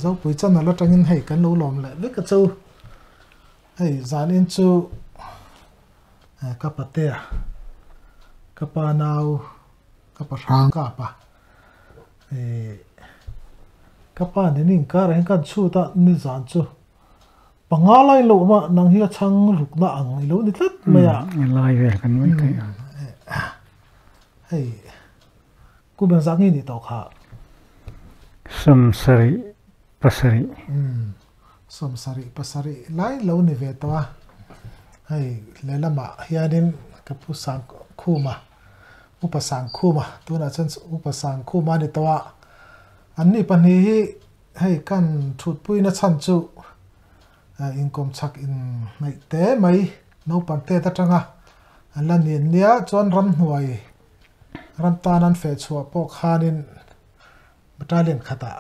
Zopui channel atangin hei kan lo lawm leh vek a chu. Hei zanin chu ka patea ka pa nau ka pa hrang kap a ka pa nen inkar ah hian kan chhut a nizan chu panga lai lo awm a nang hi a chhang rukna ang i lo ni tlat mai a. Lai vel kan mai thei a. Hei Kum engzah nge nih tawh kha? 78 pasarih. Umm 70 pasarih lai lo ni ve tawh a, hei lehlamah hianin ka pu Sangkhuma, Upa Sangkhuma tunah chuan Upa Sangkhuma a ni tawh a, anni pahnih hi hei kan thutpuina chhan chu inkawm chak inhnaih te mai naupang tet atanga an la ni nia chuan ramhnuai Ram tan an feh chhuah pawh khanin battalion khatah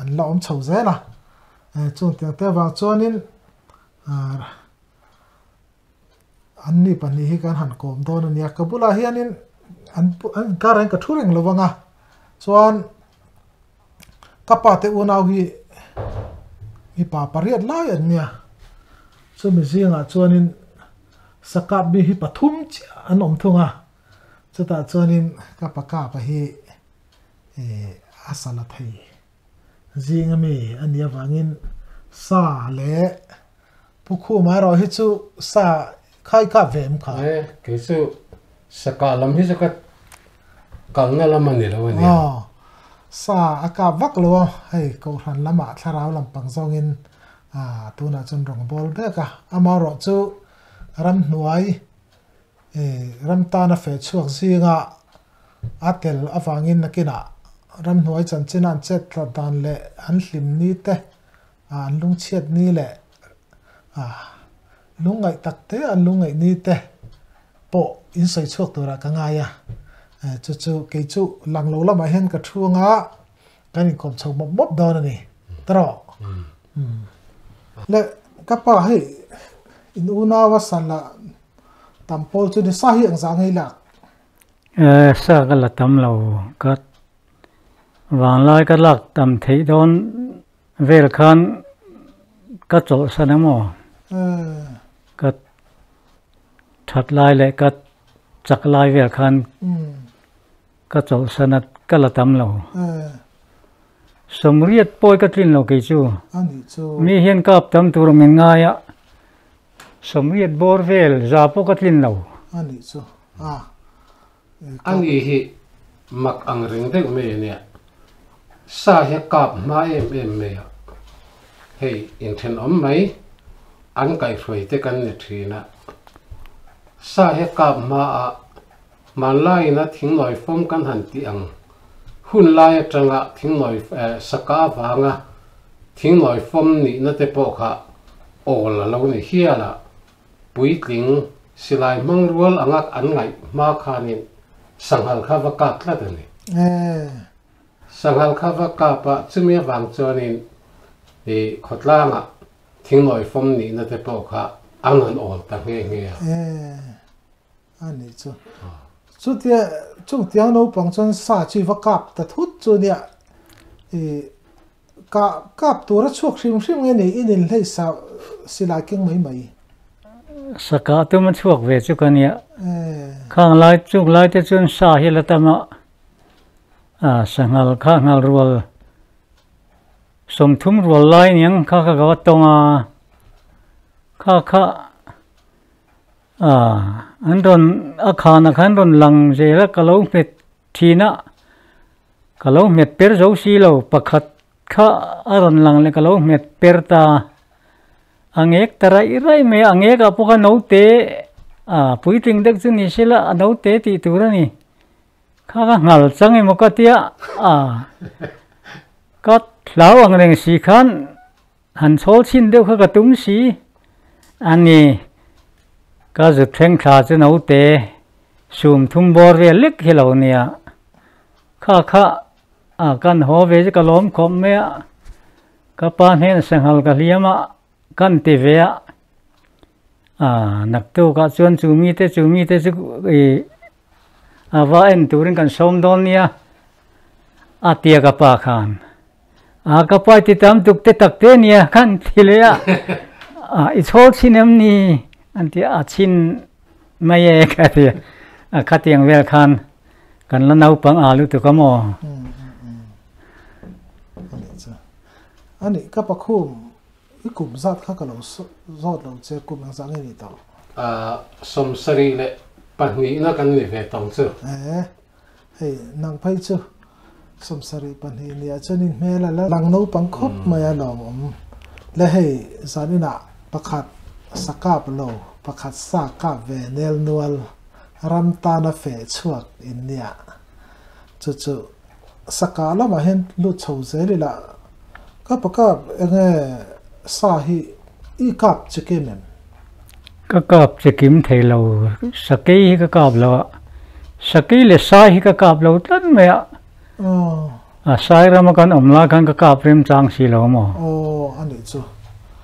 an la awm chho zel a, chung tiang te avang chuanin an ni pahnih hi kan han kawm dawn a nia, ka bulah hianin an inkar ah ka thu reng lo vang a, chuan ka pa te unau hi mipa pariat lai an nia, chumi zingah chuanin sakap mi hi pathum chiah an awm thung a. Chutah chuanin ka pa kapa hi a sa la thei zing ami a nih avangin sa leh Pu Khuma erawh hi chu sa khai kap ve em kha? E, kei chu sa kah lam hi chu ka kalna lam a ni lo a nia. Aw, sa a kap vak lo a, hei Kohhran lamah thlarau lampang zawngin tunah chuan rawn bawl bek a, amaherawh chu ramhnuai Ram tana feh chhuak zinga a tel avangin nakinah ramhnuai chanchin an chet tlat dan leh an hlim ni te, an lungchhiat ni leh lungngaih tak te an lungngaih ni te pawh in sawi chhuak turah ka ngai a. Chu chu kei chu lang lo lamah hian ka thu anga kan inkawm chho mawp mawp dawn a ni tawh. Le ka pa hei in unau a san lah Tam pawl chu ni sa hi eng zah ngei lak? Eh, sa ka la tam lo. Ka vanglai ka lak tam theih dawn vel khan ka chawlhsan emaw? Ka that lai leh ka chak lai vel khan ka chawlhsan a, ka la tam lo. Sawmriat pawi ka tlin lo kei chu. Mi hian kap tam tur min ngai a. Sawmriat bawr vel za pawh ka tlin lo. A nih chu a. A ni hi mak ang reng deuh mai a nia. Sa hi a kap hma em em mai a. Hei inthenawm mai an kaihhruai te kan ni thin a. Sa hi a kap hma a, hmanlaiin a thingnawi fawm kan han tih ang hun lai atanga thingnawi saka avanga thingnawi fawm nihna te pawh kha Awl a lo ni hial a, puitling silai hmang rual anga an ngaih hma khanin sanghal kha va kap tlat a ni. Sanghal kha va kap a, chumi avang chuanin i khawtlangah thingnawi fawm nihna te pawh kha an han awl ta nghe nghe a. A nih chu. Chutia chung tiang naupang chuan sa chu i va kap ta thut chu nia i kah kap tur a chhuak hrim hrim nge ni i nin hleih sa silai keng mai mai. Sa kah tum a chhuak ve chu ka nia. Khang lai chung lai te chuan sa hi la tam a, a sanghal kha nghal rual 30 rual lai niang kha kha ka va tawng a, kha kha A, an rawn, a khanah khan rawn lang zel a, ka lo nghet thin a, ka lo nghet per zo si lo, pakhat kha a rawn lang leh ka lo nghet per ta, a ngek ta raih raih mai a, a ngek ah pawh kha naute, a puitling deuh chu ni sela a naute tih tur a ni, kha ka nghal chang emaw ka tia, a ka hlau ang reng si khan. Han chhawl chhin deuh kha ka tum si a ni. Ka zut thleng thla chu naute sum thum bawr vel lek hi lo nia. Kha kha a kan haw ve chu ka lawm khawp mai a. Ka pa hnena sanghal ka hliam a, kan ti ve a. A naktukah chuan chu mite chu mite chu ih a va en turin kan sawm dawn nia a tia ka pa khan. A ka pa ti tam tuk te tak te nia kan ti leh a, a i chhawl chhin em ni an ti a, a chhin mai e ka ti a, khatiang vel khan kan la naupang a lutuk a maw. Ani ka pakhum i kum zat kha ka lo zawt lo che kum engzah nge ni tawh? 72na kan ni ve tawng chu. E hei nang phei chu 72 nia chuanin hmel a la lang naupang khawp mai a lawmawm le hei zaninah pakhat sa kap lo pakhat sa kap ve nel nual ram tana feh chhuak in nia chu chu Saka lamah hian lut chho zel ila ka pa kap enge sa hi i kap che kim em? Ka kap che kim thei lo, sakei hi ka kap lo a, sakei leh sai hi ka kap lo tlat mai a, a sai rama kan awm lai khan ka kap rem chang si lo maw? Aw a nih chu.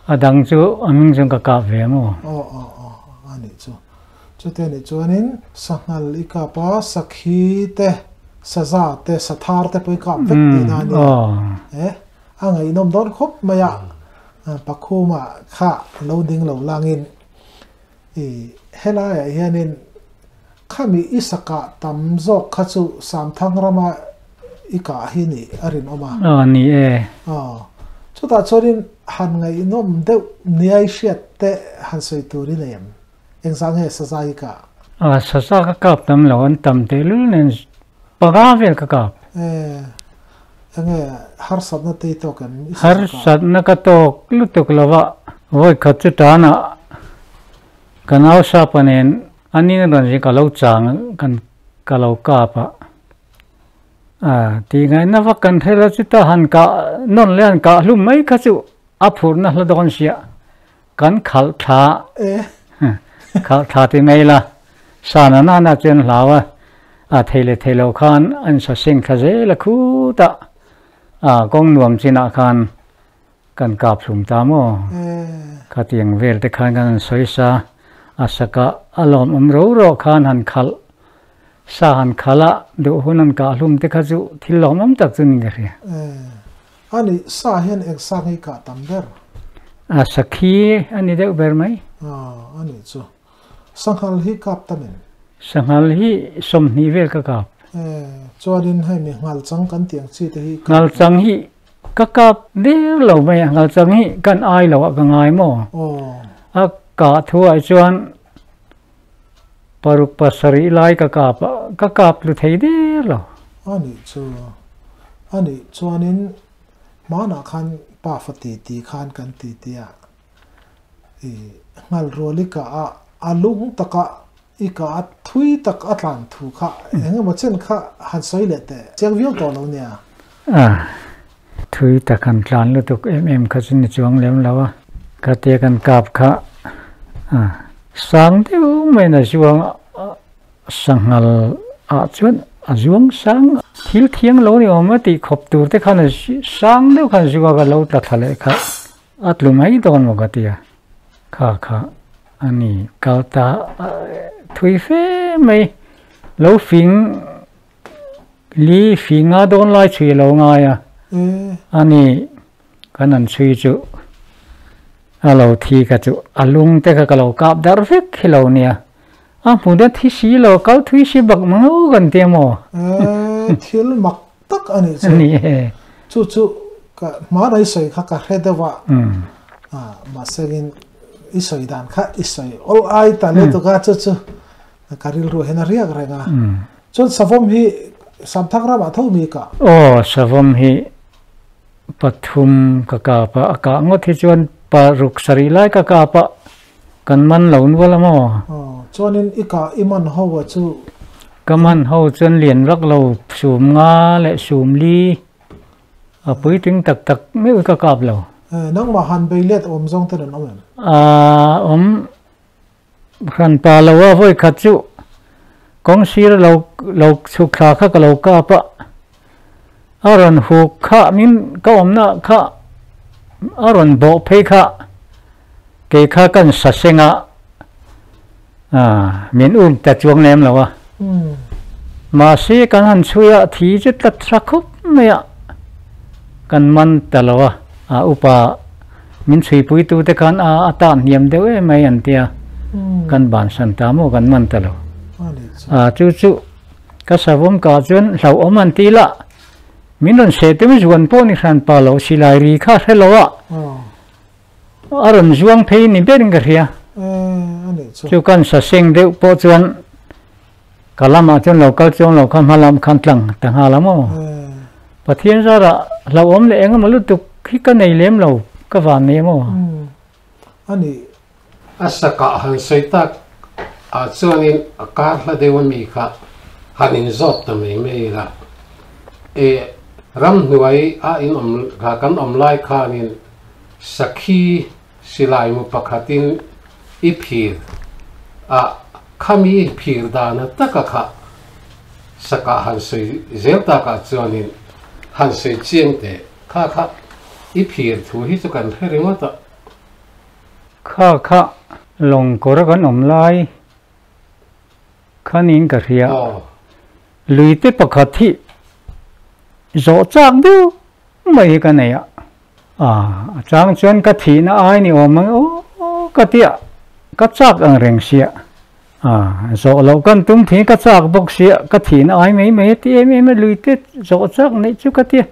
A dang chu a hming chuan ka kap ve maw? Aw aw aw a nih chu. Chute nih chuanin sanghal i kap a, sakhi te, saza te, sathar te pawh i kap vek tihna a nia. E, a ngaihnawm dawn khawp mai a, Pakhuma kha lo ding lo langin i helaiah hianin khami i sakah tam zawk kha chu Samthang rama i kah hi nih a rinawm a. Aw ni e. Aw, chutah chuanin han ngaihnawm deuh niai hriat te han sawi tur i nei em? Engzah nge saza hi kah? A, saza ka kap tam lo, an tam tehlul nen panga vel ka kap. E, enge harsatna te i tawk em i saza kah? Harsatna ka tawk lutuk lo va, vawi khat chu tanah ka nau sapa nen a ning rawn zin ka lo chang kan ka lo kap a. A, tih ngaihna vak kan hre lo chu ta han kah nawn leh han kah hlum mai kha chu a phurhna hla dawn sia. Kan khalh thla khalh thla ti mai ila, sana nana chuan hlau a, a thei leh thei lo khan an sa seng thla zel a khutah a kawng nuam chinah khan kan kap hlum ta maw? Khatiang vel te khan kan han sawi sa, a sakah a lawmawm ro ro khan han khalh sa han khalh a, duh hun an kah hlum te kha chu thil lawmawm tak chu ni ka hria. A nih, sa hian eng sa nge kah tam ber? A sakhi a ni deuh ber mai. A, a nih chu. Sanghal hi kap tam em? Sanghal hi 20 vel ka kap. E, chuanin hei mi nghalchang kan tih ang chi te hi kap. Nghalchang hi ka kap der lo mai a, nghalchang hi kan ai lo ah ka ngai maw? Aw. A kah thu ah chuan paruk pasarih lai ka kap a, ka kap lu thei der lo. A nih chu, a nih chuanin hmanah khan pafa ti ti khan kan ti ti a, i nghal rual i kah a, a lung taka i kah a thui tak a tlan thu kha eng emaw chen kha han sawi leh teh chiang viau tawh lo nia. A, thui tak han tlan lutuk em em kha chu ni chuang lem lo a, khatia kan kap kha a sang deuh maiin a zuang a, sanghal ah chuan a zuang sang thil thiang lo ni awm a tih khawp tur te khan a sang deuh khan zuak a lo tla thla leh kha a tlu mai dawn maw ka ti a, kha kha a ni kal ta thui fe mai lo fing. Li fing a dawn lai chhui a lo ngai a, a ni kan han chhui chu a lo thi kha chu a lung te kha ka lo kap darh vek hi lo nia, a hmu te thi si lo kal thui si bak mang kan tia maw? E thil mak tak a nih chu. Ni e. Chu chu ka hmanah i sawi kha ka hre deuh a, mahse in i sawi dan kha i sawi awl ai ta lutuk a chu chu ka rilru hian a riak reng a. Chuan savawm hi Samthang ramah tho mi kah? Aw, savawm hi pathum ka kap a, a kah ngawt hi chuan paruk sarih lai ka kap a, kan man lo nual a maw? Aw, chuanin i kah i man ho a chu? Ka man ho chuan lian vak lo, sum nga leh sum li, a puitling tak tak meuh hi ka kap lo. Nangmah han bei let awm zawng ten an awm em? Aa, awm. Hran pa lo a vawi khat chu kawng sir lo lo chhuk thla kha ka lo kap a, a rawn huk kha min ka awmna kha a rawn bawh phei kha kei kha kan sa seng a, min um ta chuang lem lo a. Mahse kan han chhui a thi chu tlat tha khawp mai a. Kan man ta lo a, a upa min chhuipui tu te khan a a tan hniam deuh em mai an tia, kan bansan ta maw kan man ta lo. A chu chu ka savawm kah chuan hlauhawm an ti la, min rawn seh tum zuan pawh ni hran pa lo silai ri kha hre lo a, a rawn zuang phei ni berin ka hria. Chu kan saseng deuh pawh chuan Ka lamah chuan lo kal chuang lo kha hma lam khan tlang ta nghal a maw? Pathian zarah hlauhawm leh eng emaw lutuk hi ka nei lem lo, ka van nei maw? A nih. A sakah han sawi tak ah chuanin a kar hla deuh ami kha han inzawt ta mai mai ila. E ramhnuai a in awm kha kan awm lai khanin sakhi Silai mu pakhatin i phir a, khami i phir dana taka kha sakah han sawi zel takah chuanin han sawi chiang teh, kha kha i phir thu hi chu kan hre ringawt a. Kha kha lawng kawr a kan awm lai khanin ka hria, luite pakhat hi zawh chak deuh mai hi ka nei a. A chang chuan ka thihna ai ni awm ang aw ka ti a, ka chak ang reng sia. A zawh loh kan tum thin ka chak bawk sia, ka thihna ai mai mai a ti em em a, lui te zawh chak neih chu ka ti a.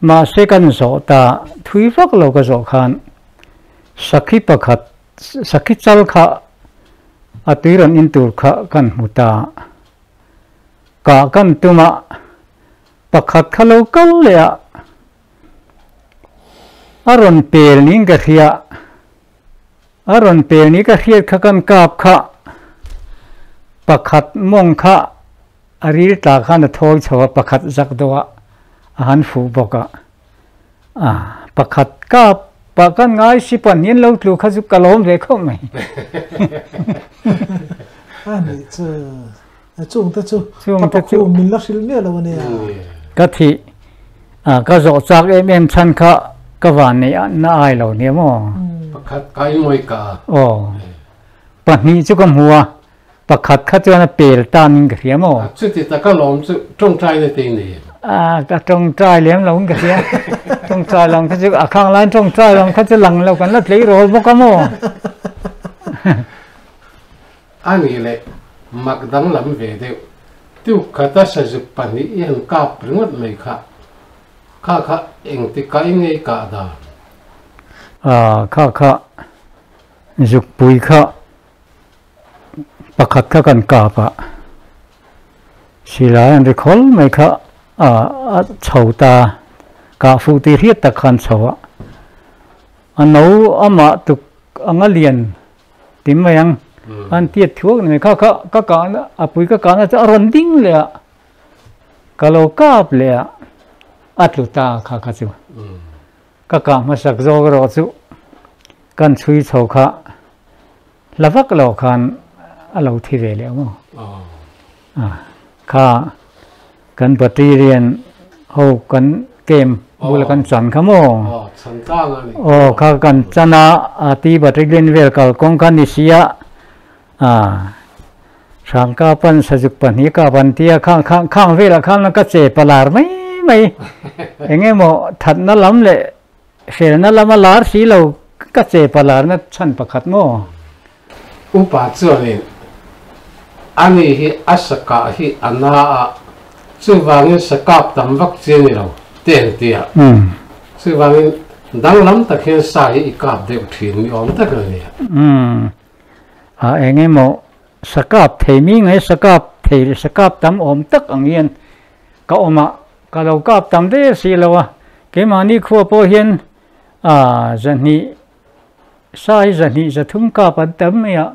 Mahse kan zawh ta thui vak lo ka zawh khan sakhi pakhat, sakhi chal kha a tui rawn in tur kha kan hmu ta. Kah kan tum a, pakhat kha lo kal leh a. A rawn pel niin ka hria. A rawn pel ni ka hriat kha kan kap kha pakhat mawng kha a ril tla khan a thawi chho a, pakhat zak deuh a a han fuh bawk a. A pakhat kap pah kan ngai si pahnih an lo tlu kha chu ka lawm ve khawp mai. A nih chu Chung te chu ka pa khu min la hrilh miah lo a nia. Ka thih a ka zawh chak em em chhan kha ka van neih a na ai lo nia maw. Pakhat ka i mawi ka. Aw. Pahnih chu ka hmu a, pakhat kha chuan a pel tan in ka hria maw. Chuti taka lawm chu tawngtai na te nei em? A ka tawngtai lem lo in ka hria. Tawngtai lam kha chu a khang lain tawngtai lam kha chu lang lo kan la tleirawl bawk a maw. A nih leh mak danglam ve deuh. Tuk khata sazuk pahnih i han kap ringawt mai kha. Kha kha engti kai ngei kah dan? A, kha kha zukpui kha pakhat kha kan kap a, silai an ri khawl mai kha a, a chho ta, kah fuh tih hriat tak khan chho a, a no amah tuk anga lian Ti mai ang. An tiat thuak ni mai. Kha kha ka kahna a pui ka kahna chu a rawn ding leh a, ka lo kap leh a, a tlu ta kha kha chu. Ka kah hmasak zawk erawh chu kan chhui chho kha hla vak lo khan a lo thi ve leh maw. Kha kan battalion ho kan camp bula kan chan kha maw? Aw kha kan chan a, a ti battalion vel kalkawng kha ni si a, a Hrangka pan Sajuk pahnih ka pan tia khang khang khang velah khan ka che palar mai mai eng emaw thatna lam leh felna lama lar si lo ka che palar na chhan pakhat maw? Upa chuanin, Ani hi a sakah hi a na a, chuvangin sakap tam vak chi a ni lo, te an ti a. Chuvangin danglam tak hian sa hi i kap deuh thin ni awm tak a ni a. A eng emaw sakap thei mi ngai sakap thei leh sakap tam awm tak ang hian ka awm a, ka lo kap tam ve si lo a, keimahni khua pawh hian a zahnih Sai zahnih zathum kap an tam mai a,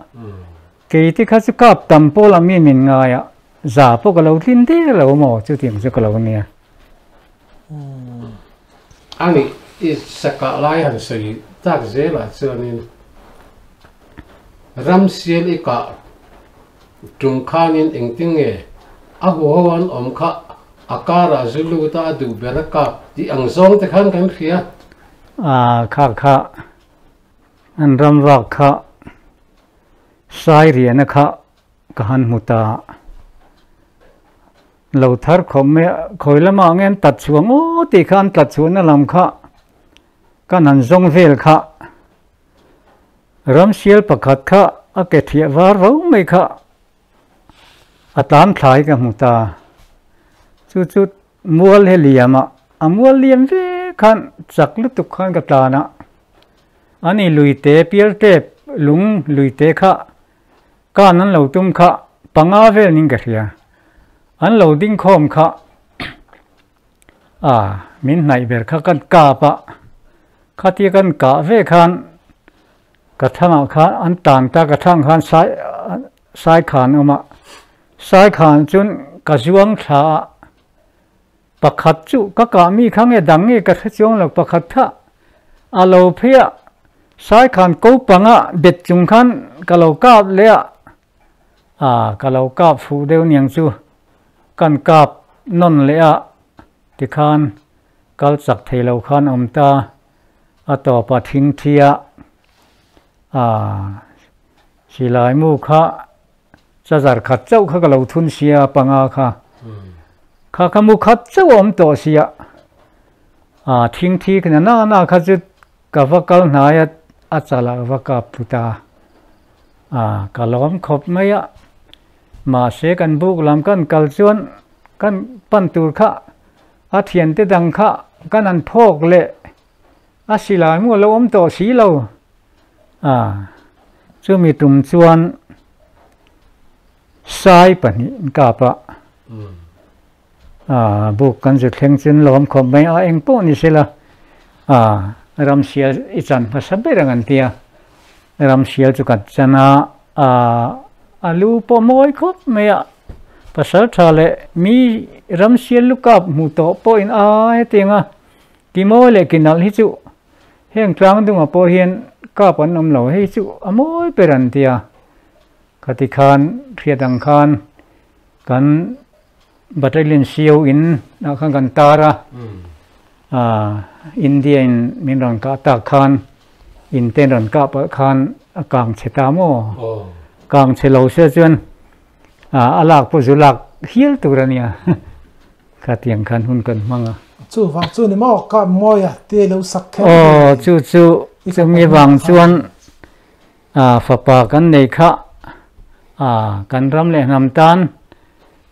kei te kha chu kap tam pawh la mi min ngai a, za pawh ka lo tlin der lo maw chutiang chu ka lo nia. A nih, i sakah lai han sawi tak zelah chuanin ramsial i kah tum khanin engtin nge a huho an awm kha a karah zu lut a a duh ber a kap tih ang zawng te khan kan hria. A kha kha an ram vak kha sai riahna kha ka han hmu ta. Lo thar khawp mai a, khawi lamah nge an tat chhuah ngaw tih kha an tlat chhuahna lam kha kan han zawng vel kha. Ramsial pakhat kha a ke thiah var ro mai kha a tlan thlai ka hmu ta. Chu chu mual he liam a, a mual liam ve khan chak lutuk khan ka tlan a. Ani luite pial tep lung luite kha Kan an lo tum kha panga vel ning ka hria. An lo ding khawm kha a min hnaih ber kha kan kap a, khatia kan kah ve khan ka thangah khan an tan ta ka thang khan sai sai khan awm a, sai khan chuan ka zuang thla a, pakhat chu ka kah mi kha nge dang nge ka hre chuang lo pakhat kha a lo phei a sai khan ko panga bet chung khan ka lo kap leh a a ka lo kap fuh deuh niang chu kan kap nawn leh a tikhan kal chak thei lo khan awm ta a tawp a thing thi a a silai mu kha Chazar khat chauh kha ka lo thun sia panga kha. Kha kha mu khat chauh a awm tawh sia. A thing thi kha na na kha chu ka va kal hnai a a chalah ka va kap thu ta. A ka lawm khawp mai a. Mahse kan buk lam kan kal chuan kan pan tur kha a thiante dang kha kan han phawk leh a silai mu a lo awm tawh si lo. A, chumi tum chuan sai pahnih an kap a, a buk kan zu thleng chu an lawm khawp mai a, eng pawh ni sela, a ramsial i chan hmasa ber ang an ti a, ramsial chu kan chan a, a a lu pawh mawi khawp mai a, pasal tha leh mi ramsial lu kap hmu tawh pawhin a hetiang a, ki mawi leh ki nalh hi chu Heng tlang dungah pawh hian kap an awm lo, hei chu a mawi ber an ti a. Khati khan hriat ang khan kan battalion CO in ah khan kan tar a, India in min rawn kah tak khan in ten rawn kah palh khan a kang chhe ta maw? Kang chhe lo sia chuan a lak pawh zu lak hial tur a nia. Khatiang khan hun kan hmang a. Chu vang chu ni maw ka mawi a te lo sak kher. Aw chu chu chumi vang chuan a fapa kan nei kha a kan ram leh hnam tan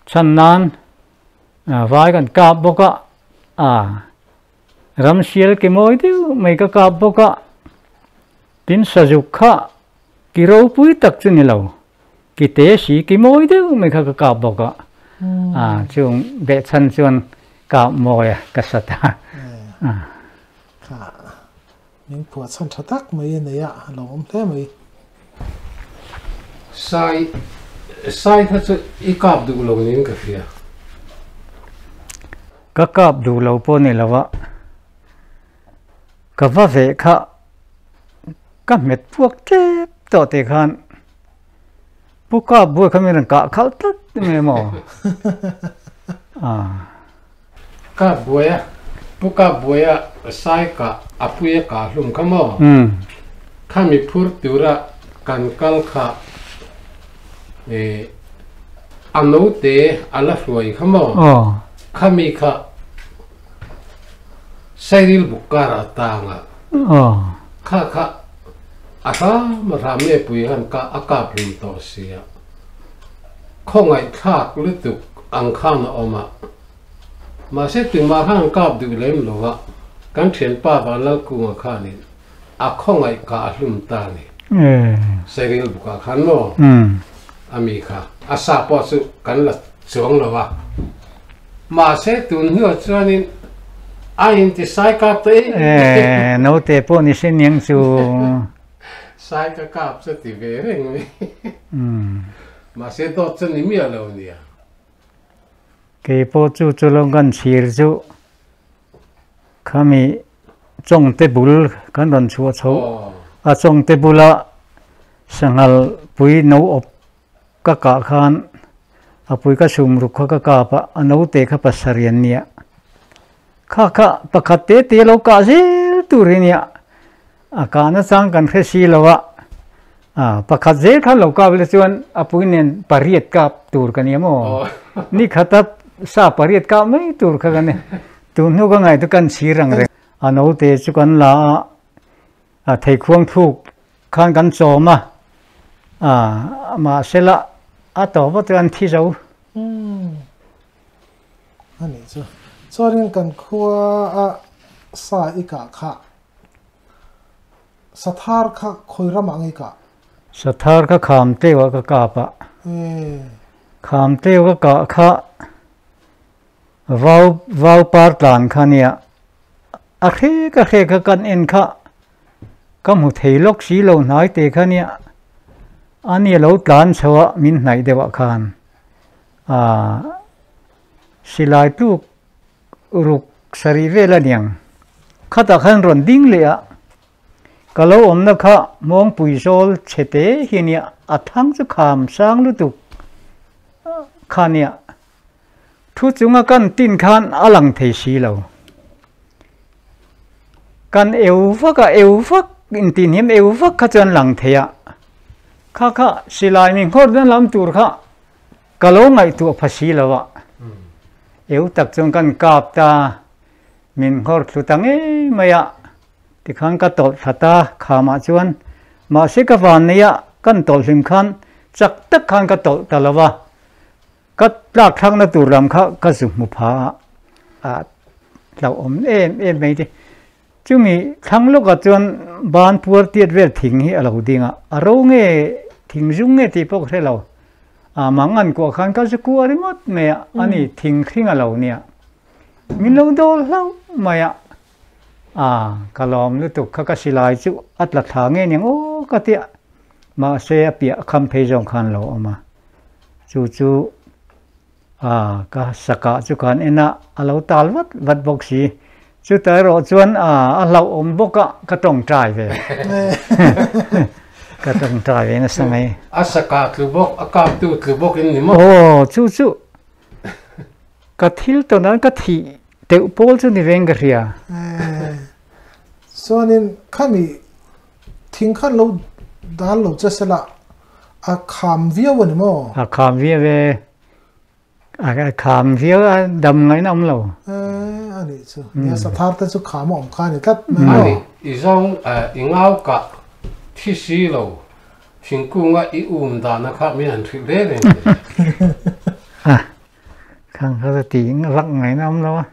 chhan nan vai kan kap bawk a a ram sial ki mawi deuh mai ka kap bawk a tin sazuk kha ki ropui tak chu ni lo. Ki te si ki mawi deuh mai kha ka kap bawk a, a chung behchhan chuan kap mawi a ka sat a. Kha min phuah chhan tha tak mai a nei a, a lo awm hle mai. Sai sai kha chu i kap duh lo niin ka hria. Ka kap duh lo pawh ni lo a, ka va veh kha ka hmet puak tep tawh teh khan Pu kap buai kha min rawn kah khalh tlat mai maw? Kap buai a, Pu kap buai a sai kah a pui a kah hlum kha maw? Khami phur tura kan kal kha a note a la hruai kha maw? Khami kha Sairil buk karah tang a, kha kha a hram a hram nge pui han ka a kap hlum tawh sia. Khawngaihthlak lutuk ang khan a awm a. Mahse tumah khan an kap duh lem lo a, kan thianpa Vanlalkunga khanin a khawngaih kah a hlum ta a ni. Sairil bukah khan maw a mi kha a sa pawh chu kan la chuang lo a. Mahse tun hnuah chuanin a inti sai kap ta em em. Naute pawh ni se niang chu. Sai ka kap chu ti ve reng mai. Mahse dawt chu ni miah lo nia. Kei pawh chu chu lo kan chhir chu khami chawngte bul kan rawn chhuah chho a chawngte bula sanghal pui no awp Ka kah khan a pui ka sum ruk kha ka kap a, a naute kha pasarih an nia. Kha kha pakhat te te lo kah zel tur hi nia. A kah nachang kan hre si lo a, a pakhat zel khan lo kap le chuan a pui nen pariat kap tur ka nia maw? Ni khata. sa pariat kah mai tur kha kan ni. Tun hnu ka ngaih chu kan chhir ang reng. A naute chu kan la a, a theikhuang thluk khan kan chawm a, a mahsela a tawp a chuan thi zo. Umm a nih chu. Chuanin kan khua a sa i kah kha Sathar kha khawi ramah nge kah? Sathar kha kham teuh ah ka kap a. Kham teuh ka kah kha vau vau par tlan kha nia a hrek a hrek kha kan en kha ka hmu thei lawk si lo hnai te kha nia a ni lo tlan chho a min hnaih deuh ah khan ah silai tluk ruk sarih vel a niang. Khatah khan rawn ding leh a, ka lo awmna kha Hmawngpui zawl chhe te hi nia, a thang chu kham sang lutuk kha nia. Thu chunga kan tin khan a lang thei si lo. Kan eu vak a, eu vak inti hniam eu vak kha chuan lang thei a. Kha kha silai mi nghawr dan lam tur kha Ka lo ngaihtuah pha si lo a, eu tak chuan kan kap ta, min nghawr thlu ta ngei mai a, tikhan ka tawlh thla ta khamah chuan, mahse ka van nei a, kan tawlh hlim khan chak tak khan ka tawlh ta lo a, ka tlak thlakna tur lam kha ka zu hmu pha a, a hlauhawm em em mai te. Chumi thlang lawkah chuan ban puar tiat vel thing hi a lo ding a, a ro nge thing zung nge tih pawh ka hre lo. A mang an kuah khan ka zu kuah ringawt mai a, ani thing hring a lo nia. Min lo dawl hlauh mai a, a ka lawm lutuk kha ka silai chu a tla thla nge niang aw ka tia, mahse a piah kham phei zawng khan lo awm a, chu chu A, ka sakah chu khan en a, a lo tal vat vat bawk si. Chutah erawh chuan a, a hlauhawm bawk a, ka tawngtai ve. Ka tawngtai ve nasa mai. A sakah tlu bawk, a kaptu tlu bawk in ni maw? Aw, chu chu ka thil tawn an ka thih teuh pawl chu ni veng ka hria. Chuanin khami thing khan lo dal lo che sela A kham viau a ni maw? A kham viau e. A kham viau a dam ngaihna awm lo. Eh, a nih chu. Nia sathar te chu kham a awm kha a ni tlat mai maw? A ni, i zawng i ngau kah thi si lo, thingkunga i um dahna kha min han hrilh reng reng thei. A khang kha chu tih vak ngaihna awm lo a.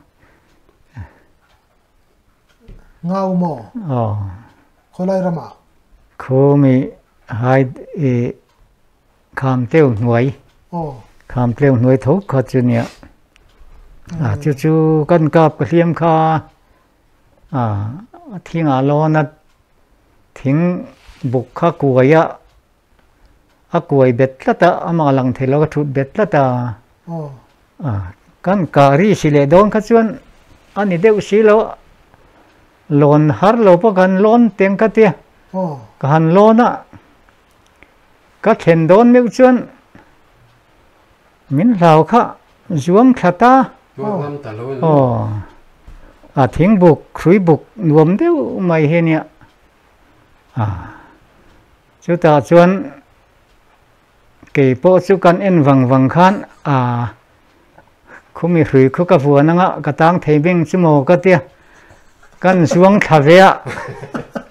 Ngau maw? Aw. Khawlai ramah? Khumi hai i kham teu hnuai. Aw. Kham teu hnuai tho kha chu nia. A chu chu kan kap ka hliam kha a thing ah lawn a thing buk kha kuai a a kuai bet tlat a amah lang thei lo a thut bet tlat a. Aw. Kan kah ri si leh dawn kha chuan a ni deuh si lo, lawn har lo pawh ka han lawn teng ka tia, ka han lawn a, ka thlen dawn meuh chuan min hlau kha zuang thla ta, aw a thingbuk hruibuk nuam deuh mai hi ania, chutah chuan. Kei pawh chu kan en vang vang khan a khumi hrui khu ka vuan anga ka tang thei beng chu maw ka tia kan zuang thla ve a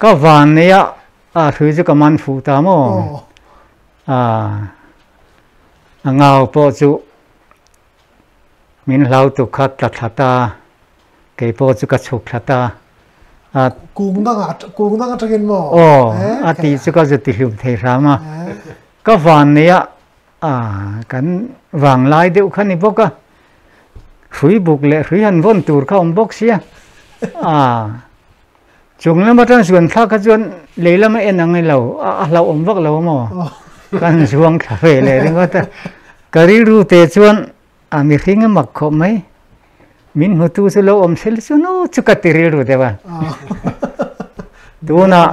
ka van nei a a hrui chu ka man fuh ta maw a a ngau pawh chu min hlau tuk kha tla thla ta kei pawh chu ka chhuk thla ta a kung danga kung danga tangin maw aw a tih chu ka zu ti hlum thei hram a ka van nei a a kan vang lai deuh kha ni bawk a hrui buk leh hrui han vawn tur kha awm bawk sia a chung lam atang zuan thlak kha chuan lei lama en ang lo a hlauhawm vak lo maw kan zuang thla ve leh ringawt a ka rilru te chuan A mihring a mak khawp mai. Min hmutu chu lo awm sel chu nu chu ka ti rilru deuh a. Tunah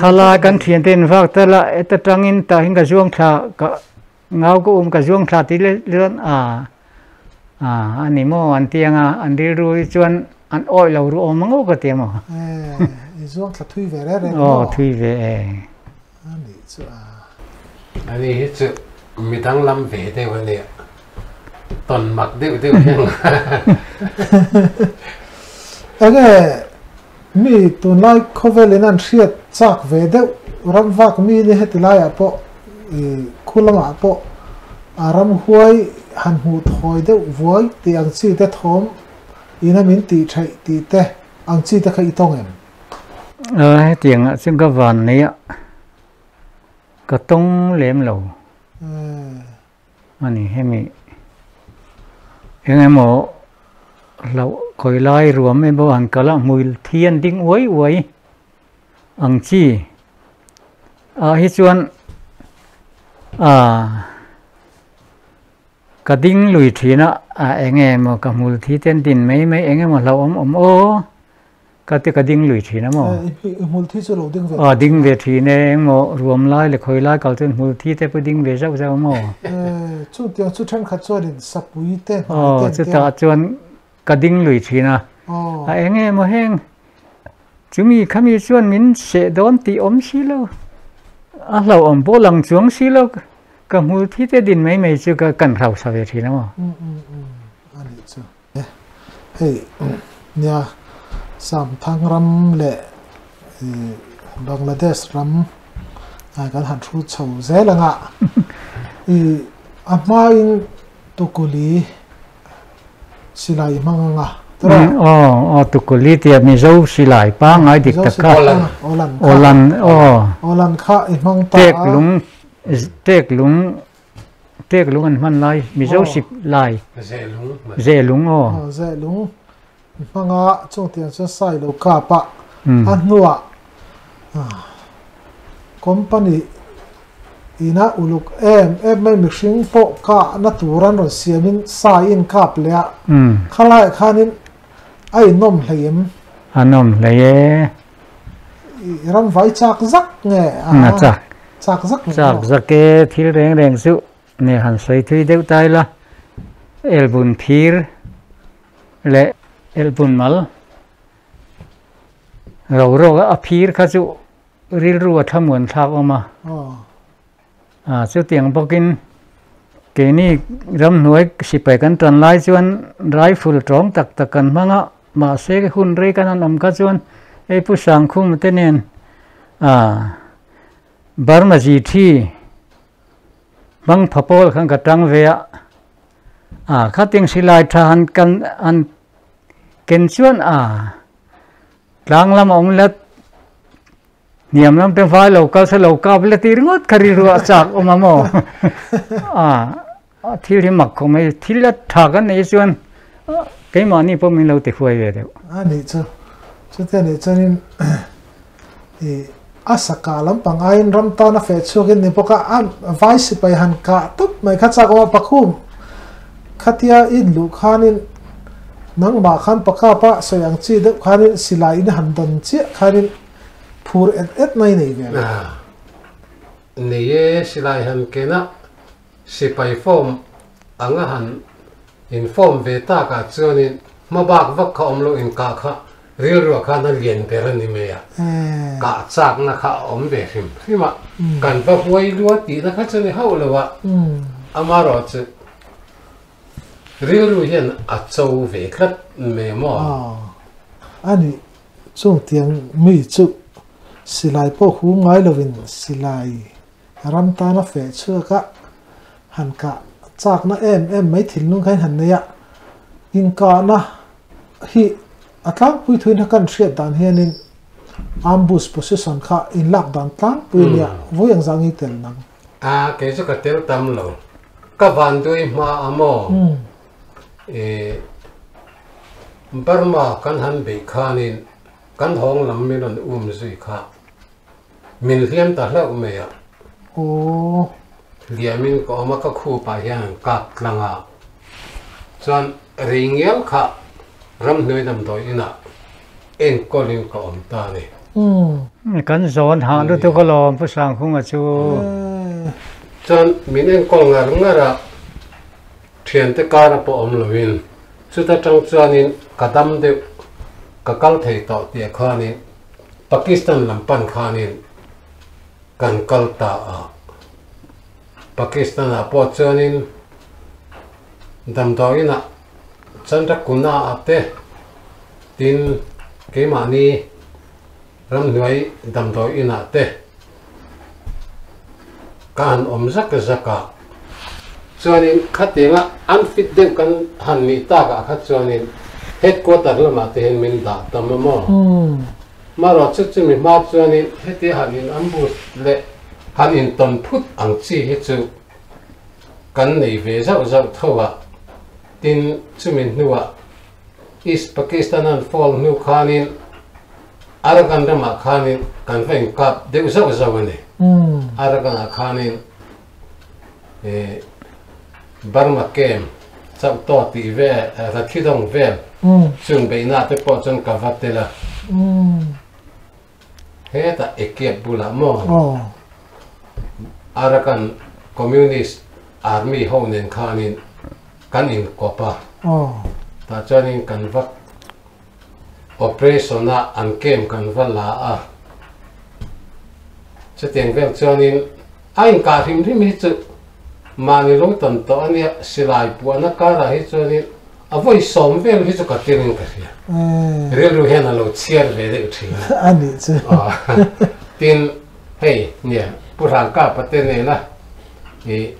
khala kan thiante in vak ta la eta tangin tah hin ka zuang thla ka ngau ka um ka zuang thla ti le chuan a a ani maw an ti anga an rilru hi chuan an awih lo ru awm ang aw ka ti a maw. I zuang thla thui ve reng reng maw? Aw thui ve e. Ani chu a. Ani hi chu mi danglam ve deuh a nia. Tawn mak deuh deuh hian. Enge mi tunlai khawvelin an hriat chak ve deuh ram vak mi ni heti laiah pawh i khu lamah pawh a ramhuai han hmuh thawi deuh vuai tih ang chi te thawm ina min tih theih tih te ang chi te kha i tawng em? Hetiang ah chuan ka van nei a, ka tawng lem lo a ni. Hemi eng emaw hlauh khawi lai ruam emaw han kal a, hmui thi an ding uai uai ang chi ah hi chuan ah Ka ding lui thin a, a eng emaw ka hmul thi ten din mai mai eng emaw hlauhawm awm aw ka ti ka ding lui thin a maw. I hmul thi chu lo ding ve thin. Aw ding ve thin e, eng maw ruam lai leh khawi lai kal chuan hmul thi te pawh ding ve zauh zauh a maw. Chutiang chu thenkhat chuanin sapui te hnai te an tia. Aw chutah chuan ka ding lui thin a, a eng emaw heng chumi khami chuan min seh dawn tih awm si lo, a hlauhawm pawh lang chuang si lo, ka hmul thi te din mai mai chu ka kan hrausa ve thin a maw. Um um um a nih chu. Hei nia Samthang ram leh Bangladesh ram kan han thu chho zel anga i a hmain Tukuli Silai hmang anga tawh. Aw aw tukuli tia Mizo silai pangngai dik tak kha. Awlan Awlan aw. Awlan kha i hmang ta a. Tek lung tek lung tek lung an hman lai Mizo sip lai. Zehlung. Zehlung aw. Aw zehlung i hmang a chung tiang chuan sai lo kap a a hnuah Company ina uluk em em mai mihring pawh kahna tur an rawn siamin sai in kap leh a, khalaiah khanin a inawm hlei em? A nawm hlei e. I ram vai chak zak nge? A chak. Chak zak nge? Chak zak e, thil reng reng chu ne han sawi thui deuh ta ila, elbun phir leh elbun mal. Ro ro a phir kha chu rilru a thlamuan thlak awm a. A chutiang bawkin keini ramhnuai sipai kan tan lai chuan rifle tawng tak tak kan hmang a, mahse hun rei kan han awm kha chuan hei Pu Sangkhum te nen a Burma zi thi hmang pha pawl khan ka tang ve a, a khating silai tha han kan han Ken chuan a tlang lam a awm let, hniam lam te vai lo kal se lo kap let tih ringawt kha rilru a chak awm a maw? A thil hi mak khawp mai, thil a tha kan neih chuan keimahni pawh min lo ti huai ve deuh. A nih chu, chutia nih chuanin i a saka lampang aiin ram tan a feh chhuakin ni bawk a, a vai sipai han kah tawp mai kha chak awm a, pakhum khatia i inluh khanin nangmah khan pakap a sawi ang chi deuh khanin silai in han dawn chiah khanin phur et et mai nei ve lo. Nei e, silai han ken a, sipai form anga han In form ve takah chuanin hmabak vak kha awm lo inkah kha rilruah khan a lian ber a ni mai a, kah chakna kha a awm ve hrim hrim a, kan va huai lua tihna kha chu ni hauh lo a, amaherawh chu rilru hian a cho ve tlat mai maw? A nih chung tiang mi chu silai pawh hum ngai lovin silai Ram tana feh chhuak a, han kah chakna em em mai thinlung kha in han nei a, inkahna hi a tlangpui thuin a kan hriat dan hianin ambush position kha in lak dan tlangpui a nia, vawi ang zah nge i tel nang? A, kei chu ka tel tam lo, ka van dui hma a maw? I Burma kan han beih khanin kan hawng lam min rawn um zui kha. Min hliam ta hlauh mai a. Aw. Hliamin ka awm a, ka khupah hian an kap tlang a. Chuan rei ngial kha ramhnuai damdawi inah enkawlin ka awm ta a ni. Kan zawn hah lutuk alawm Pu Sangkhunga chu. Chuan min enkawl ngar ngar a, thiante kara pawh awm loin chuta tang chuanin ka dam deuh, ka kal thei tawh tih khanin Pakistan lam pan khanin kan kal ta a, Pakistan ah pawh chuanin Damdawiin ah Chandrakuna ah te tin keimahni ramhnuai damdawiin ah te ka han awm zak zak a, chuanin khatianga unfit deuh kan han nih takah kha chuanin headquarter lamah te hian min dah tam a maw? Marawh chu chumi hma chuanin hetia han in ambush leh han intawn phut ang chi hi chu kan nei ve zauh zauh tho a, tin chumi hnuah East Pakistan an fall hnu khanin Arakan ramah khanin kan va inkap deuh zauh zauh a ni. Arakan ah khanin eh Burma camp chauh tawh tih ve Rathidong vel chung beihna te pawh chuan ka va tel a. Hetah Ekiap bulah maw Arakan Communist Army ho nen khanin kan inkawp a, tah chuanin kan va operation a an camp kan va la a, chutiang vel chuanin a inkah hrim hrim hi chu mahni lo tawn tawh a nia, silai puahna karah hi chuanin A vawi sawm vel hi chu ka tir in ka hria. Rilru hian a lo chhiar ve deuh thin a. A nih chu. Tin, hei nia Pu Hrangkapa te nena i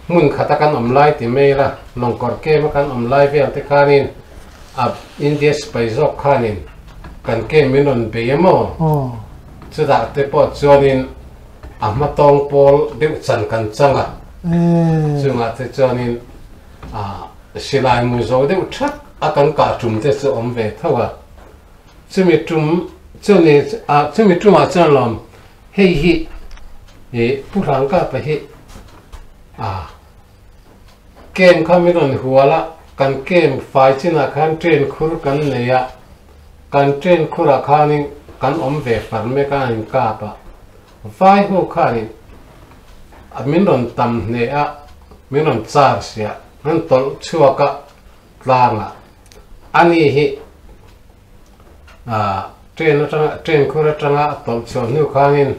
hmun khata kan awm lai ti mai la, Lawngkawr kem a kan awm lai vel te khanin a India sipai zawk khanin kan kem min rawn bei a maw? Chutah te pawh chuanin a hmatawng pawl deuh chan kan chang a. Chungah te chuanin A silai mu zo deuh thak a kan kah tum te chu awm ve tho a, chumi tum chumi ah chumi tumah chuan lawm hei hi ih Pu Hrangkapa hi a kem kha min rawn hual a, kan kem fai chinah khan train khur kan nei a, kan train khurah khanin kan awm ve far mek a an inkap a. Vai ho khanin a min rawn tam hneh a, min rawn char sia, an tawlh chhuak a tlang a, ani hi ah train atanga train khur atanga a tawlh chhuah hnu khanin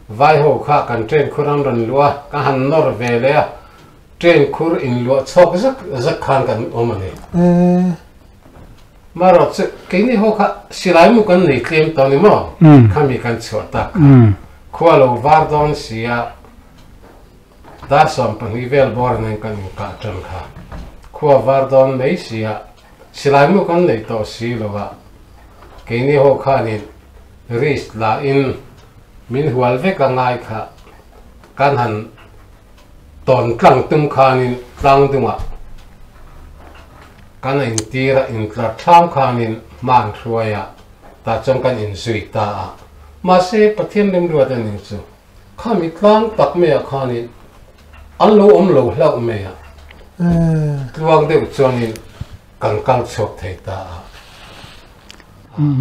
vai ho kha kan train khur an rawn luh a, ka han nawr ve leh a, train khur inluah chhawk zak zak khan kan awm a ni. Marawh chu keini ho kha silai mu kan nei tlem tawh ni maw? Khami kan chhuah tak kha. Khua lo var dawn si a, dar 12 vel bawr nen kan inkah tan kha. Khua var dawn mai si a, silai mu kan nei tawh si lo a, keini ho khanin risk la in min hual vek a ngai kha kan han Tawn tlang tum khanin tlang dungah kan a intir a, intlar thlam khanin hman hruai a, tah chuan kan inzui ta a. Mahse, Pathian rimruat a ning chu khami tlang tak maiah khanin an lo awm lo hlauh mai a, tluang deuh chuanin kan kal chhuak thei ta a.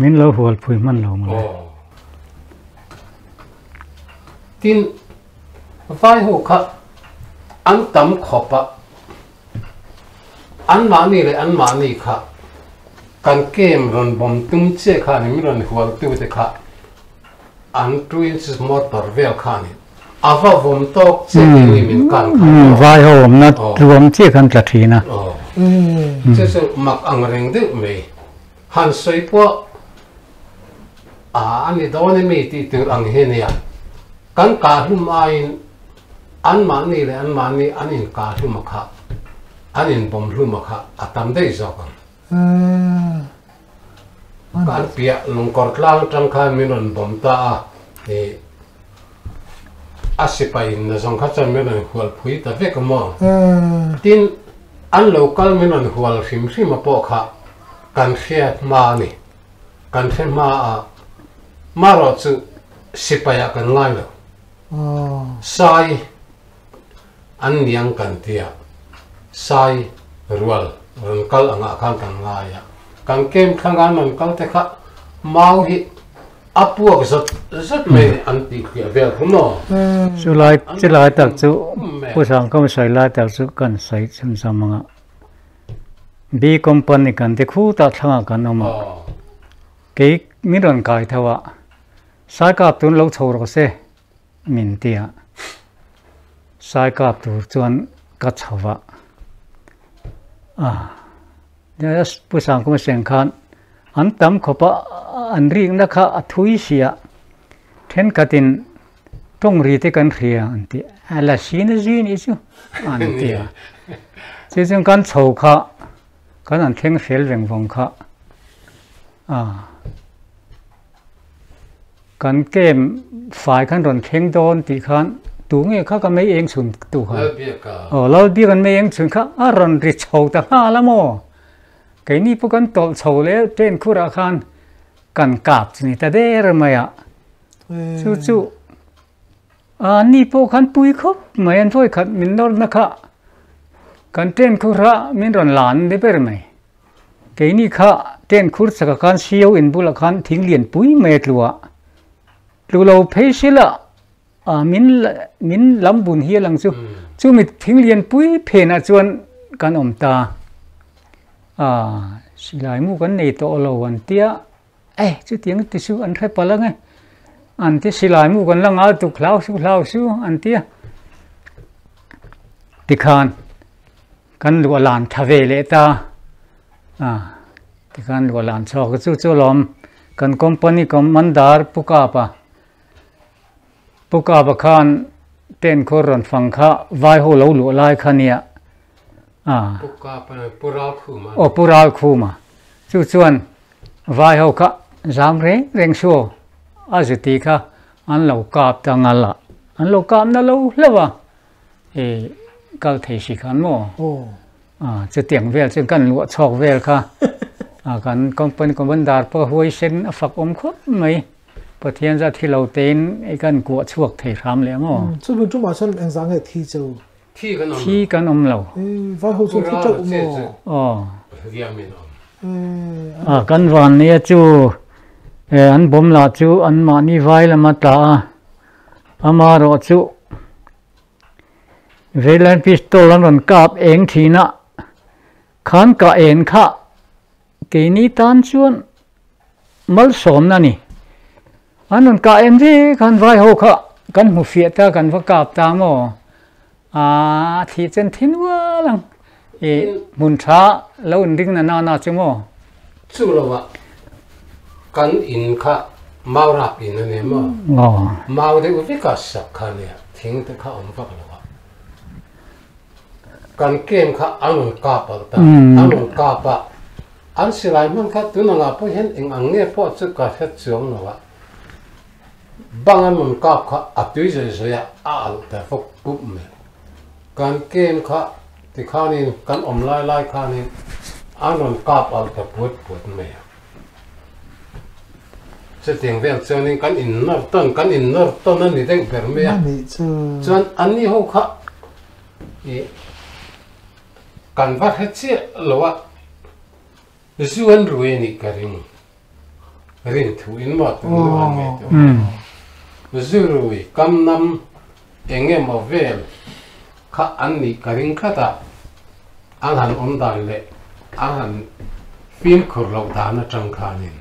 Min lo hualpui hman lo mawle. Tin, Vai ho kha an tam khawp a, anmahni leh anmahni kha kan kem rawn bawm tum che khan min rawn hual tu te kha an two inches motor vel khan a va vawm tawk che ni min kan kha. Vai ho awmna tluang chiah khan tla thin a. Chu chu mak ang reng deuh mai. Han sawi pawh a a ni dawn emi tih tur ang hi ania. Kan kah hlum aiin anmahni leh anmahni an inkah hlum a kha, an inbawm hlum a kha a tam daih zawk ang. Kan piah lungkawr tlang atang khan min rawn bawm ta a, ih a sipai in na zawng kha chuan min rawn hual phui ta vek a maw? Tin, an lo kal min rawn hual hrim hrim a pawh kha kan hria hma a ni. Kan hre hma a, marawh chu sipai ah kan ngai lo. Sai an niang kan tia, sai rual rawn kal angah khan kan ngai a. Kan kem thlang an rawn kal te kha mau hi a puak zawt zawt mai an tih hliah vel kha maw? Chulai chulai tak chu Pu Sangkhawm sawi lai tak chu kan sawi chhunzawm ang a. B company kan ti khutah thlangah kan awm a, kei min rawn kai tho a, Saikap tun lo chho rawh se min ti a, Saikap tur chuan ka chho a. A Pu Sangkuma seng khan an tam khawp a, an rikna kha a thui si a, thenkhatin tawng ri te kan hria an ti a, la si na zui nih chu an ti a. Chu chuan kan chho kha kan han thleng fel veng vawng kha a, kan kem fai khan rawn thleng dawn tih khan tu nge kha ka mei eng chhun tu kha aw Lalbiak an mei eng chhun kha a rawn ri chho ta nghal a maw keini pawh kan tawlh chho leh train khurah khan kan kap chu ni ta der mai a chu chu a ni pawh khan pui khawp mai an vawi khat min nawr na kha kan train khurah min rawn lan ni ber mai. Keini kha tent khur chakah khan sio in bulah khan thing lian pui mai a tlu a, tlu lo phei sila ah min min lam bun hi a lang chu, chumi thing lian pui phenah chuan kan awm ta a, silai mu kan nei tawh lo an tia, e chutiang ti chu an hre palh ang e, an ti silai mu kan la ngal tuk hlau su hlau su an tia tikhan. Kan luah lan tha ve leh ta a, tikhan luah lan chhuak chu chu alawm kan company commander Pu Kapa, Pu Kapa khan tent khur rawn fang kha vai ho lo luah lai kha nia a. Pu Kapa Pu Ralkhuma. Aw Pu Ralkhuma chu chuan vai ho kha zam reng reng chu a zuti kha an lo kap ta ngal a, an lo kap na lo hlauh a. E kal thei si khan maw? A chutiang vel chuan kan luah chhawk vel kha a kan company commander pawh huai sen a fak awm khawp mai. Pathian zat hi lo tein i kan kuah chhuak thei hram leh maw? Chumi tumah chuan engzah nge thi cheu? Thi kan awm lo. Thi kan awm lo. Vai ho chu thi teuh maw? Aw. A kan van nia chu an bawm lah chu anmahni vai lama tla a, amarawh chu Veilain pistol an rawn kap eng thin a, khan kah en kha keini tan chuan malsawmna a ni. An rawn kah en ve khan vai ho kha kan hmu fiah ta kan va kap ta maw? Aaa thih chen thin ual ang i hmun tha lo inring na nana chu maw? Chu lovah kan in kha mau rap in a ni maw? Mau deuh vek a sak kha nia, thing te kha awm vak lo a. Kan kem kha an rawn kap alh ta, an rawn kap a, an silai hman kha tun angah pawh hian eng ang nge pawh chu ka hre chuang lo a. Bang an rawn kap kha a tui zawih zawih a, a alh ta fawk pup mai. Kan kem kha tikhanin kan awm lai lai khanin an rawn kap alh ta puat puat mai a. Chutiang vel chuanin kan innawr tawn kan innawr tawn a ni deuh ber mai a. Chuan anni ho kha ih kan va hre chiah lo a, zu an rui a nih ka ring. Rin thu in maw tun nu an ngei tawh a. Zurui kam nam eng emaw vel kha an nih ka ring tlat a, an han awm dan leh an han fimkhur loh dan atang khanin.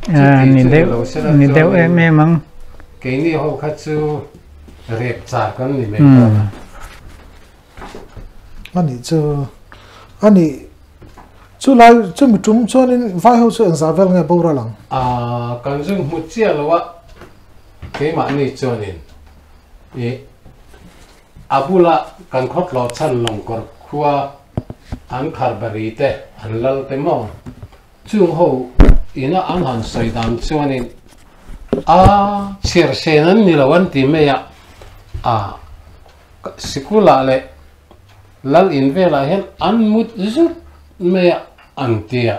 Chuti chu ni lo sela chuanin keini ho kha chu rep char kan ni mai dawn a. A nih chu a nih chu lai chumi tum chuanin vai ho chu engzah vel nge boral ang? Aaa kan zung hmu chiah lo a keimahni chuanin ih a bula kan khawthlawh chhan lawngkawr khua an kharbari te an lal te maw chung ho ina an han sawi dan chuanin a chhiar sen an ni lo an ti mai a a Sikulah leh lal in velah hian an mut zut mai a an ti a,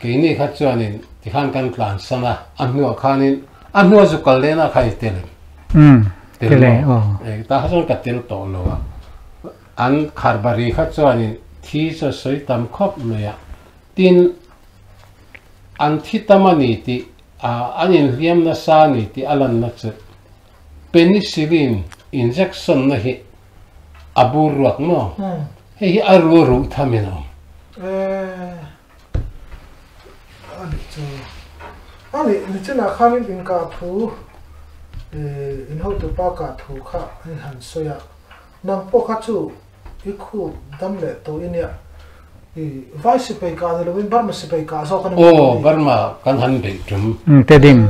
keini kha chuanin tikhan kan tlan san a, a hnuah khanin a hnua zu kal lehna kha i tel em? Tel maw? Tah kha chuan ka tel tawh lo a, an kharbari kha chuanin thi chu a sawi tam khawp mai a, tin an thi tam a ni tih an inhliam nasa a ni tih a lanna chu Penicillin injection na hi a bur ruak maw? Hei hi a ru ruh tham in a awm. A nih chu. A nih nichinah khanin in kah thu in hotupa kah thu kha an han sawi a, nang pawh kha chu. I khup dam leh tawh i nia. I vai sipai kah ni lovin Burma sipai kah zawk a ni maw? Aw, Burma kan han beih tum. Tedim.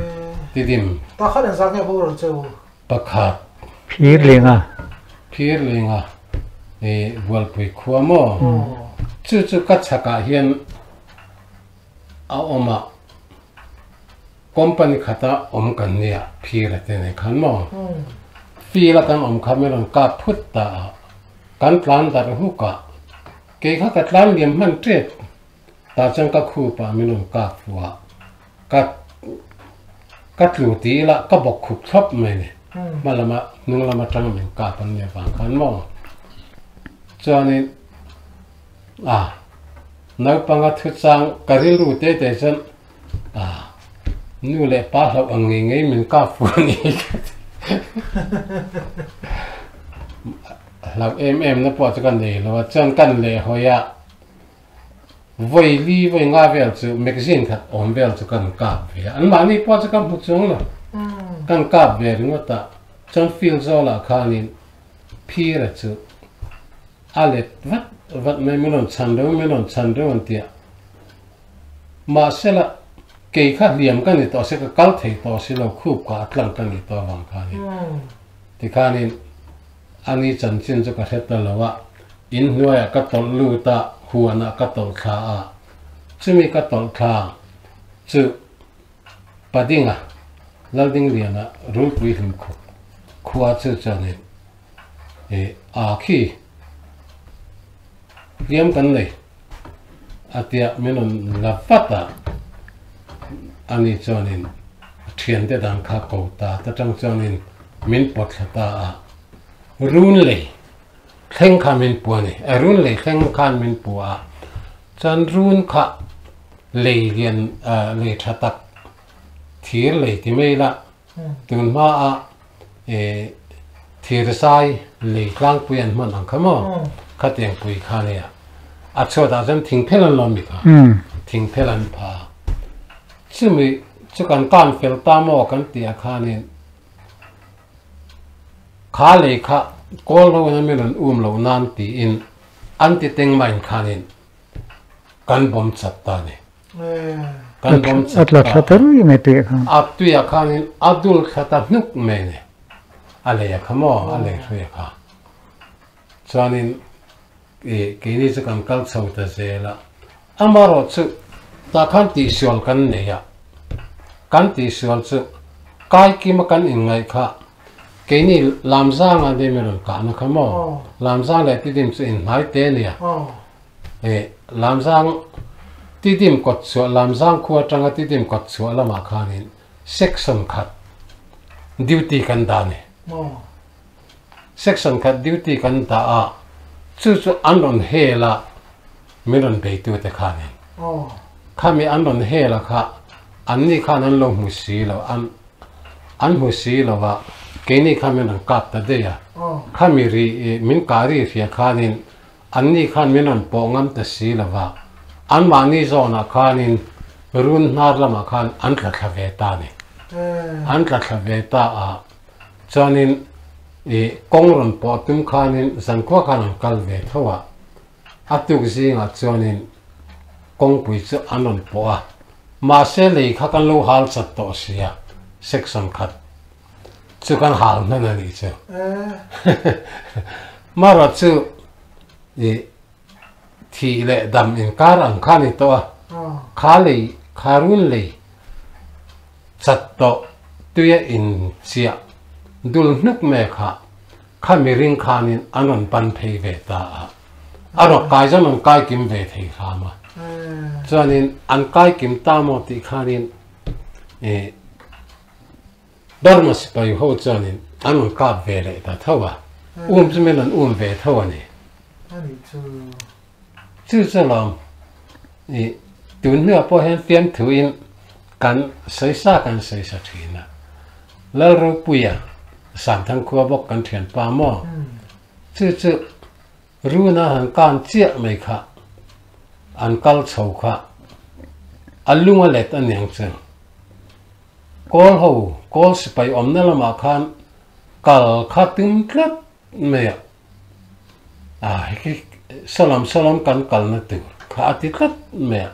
Tedim. Tah khan engzah nge boral cheu? Pakhat. Phirlinga. Phirlinga i Bualpui khua maw? Chu chu ka chhakah hian a awm a, company khata awm kan nia Phira te nei khan maw? Field a kan awm kha min rawn kap phut ta a, kan tlan darh huk a, kei kha ka tlan liam hman tep tah chuan ka khupah min rawn kap fuh a, Ka ka tlu ti ila ka bawk khup thlawp mai ni. Hma lama hnung lama tang min kap an nih avang khan maw. Chuanin a naupanga thu chang ka rilru te te chuan a nu leh pa hlauh ang ngei ngei min kap fu a ni ka ti. Hlauh em em na pawh chu ka nei lo a, chuan kan lehhawi a. Vawi li vawi nga vel chu magazine khat awm vel chu kan kap ve a, anmahni pawh chu ka hmu chuang lo. Kan kap ve ringawt a, chuan field zawlah khanin Phira chu a let vat vat mai, min rawn chhan reuh, min rawn chhan reuh an ti a. Mahsela kei kha hliam ka ni tawh se, ka kal thei tawh si lo, khup ka a tlang ka nih tawh avang khanin tikhanin Ani chanchin chu ka hre ta lo a, inhnuaiah ka tawlh lut a, huanah ka tawlh thla a. Chumi ka tawlh thla chu Padinga, Laldingliana Rulpui hlimkhup khua chu chuanin i a khi hliam kan nei a tia min rawn la vat a, ani chuanin a thiante dan kha ko ta ta tang chuanin Min pawt thla ta a, run lei thleng kha min pu a ni. A run lei thleng khan min pu a, chuan run kha lei lian lei tha tak thir lei ti mai ila, tun hma a thir zai lei tlangpui an hman ang kha maw, khatiang pui kha a nia. A chhuatah chuan thingphel an lawm mi kha, thingphel an pha. Chumi chu kan tan fel ta maw kan tih ah khanin Kha lei kha kawl ho in a min rawn um loh nan tiin an ti teng maiin khanin kan bawm chat ta a ni. Kan bawm chat ta a. A tuiah khanin a dul thla ta hnuk mai a ni. A lei a kha maw? A lei hrui a kha. Chuanin i keini chu kan kal chho ta zel a. Amaherawhchu tah khan tihsual kan nei a, kan tihsual chu kaikima kan inngaih kha keini Lamzanga dim i rawn kahna kha maw? Lamzang leh Tidim chu inhnai te a nia. E, Lamzang Tidim kawt chhuah, Lamzang khua atanga Tidim kawt chhuah lamah khanin section khat duty kan dah a ni. Section khat duty kan dah a, chu chu an rawn hel a, min rawn beitute khanin. Khami an rawn hel a kha, anni khan an lo hmu si lo, an an hmu si lo a, keini khan min rawn kap ta daih a. Khami ri min kah ri hria khanin anni khan min rawn pawh ngam ta si lo va, anmahni zawnah khanin run hnar lamah khan an tla thla ve ta a ni. An tla thla ve ta a. Chuanin i kawng rawn pawh tum khanin zankhua khan an kal ve tho a, a tuk zingah chuanin kawngpui chu an rawn pawh a, mahse lei kha kan lo hal chat tawh si a, section khat chu kan hal hman a nih chu. Marawh chu i thih leh dam inkar ang kha a ni tawh a, kha lei, kha run lei chat tawh tuia inchiah dul hnuk mai kha, kha miring khanin an rawn pan phei ve ta a, a rawk kai zawng an kai kim ve thei hram a, chuanin an kai kim ta maw tih khanin ih Burma sipai ho chuanin an rawn kap ve leh ta tho a, um chu min rawn um ve tho a ni. Chu chu lawm i tun hnuah pawh hian fiamthuin kan sawi sa kan sawi sa thin a. Lalropuia Samthang khua bawk kan thianpa maw? Chu chu Runa han kan chiah mai kha an kal chho kha a lung a let aniang chu. Kawl ho, kawl sipai awmna lamah khan kal kha tum tlat mai a. A hei sawlam sawlam kan kalna tur kha a ti tlat mai a,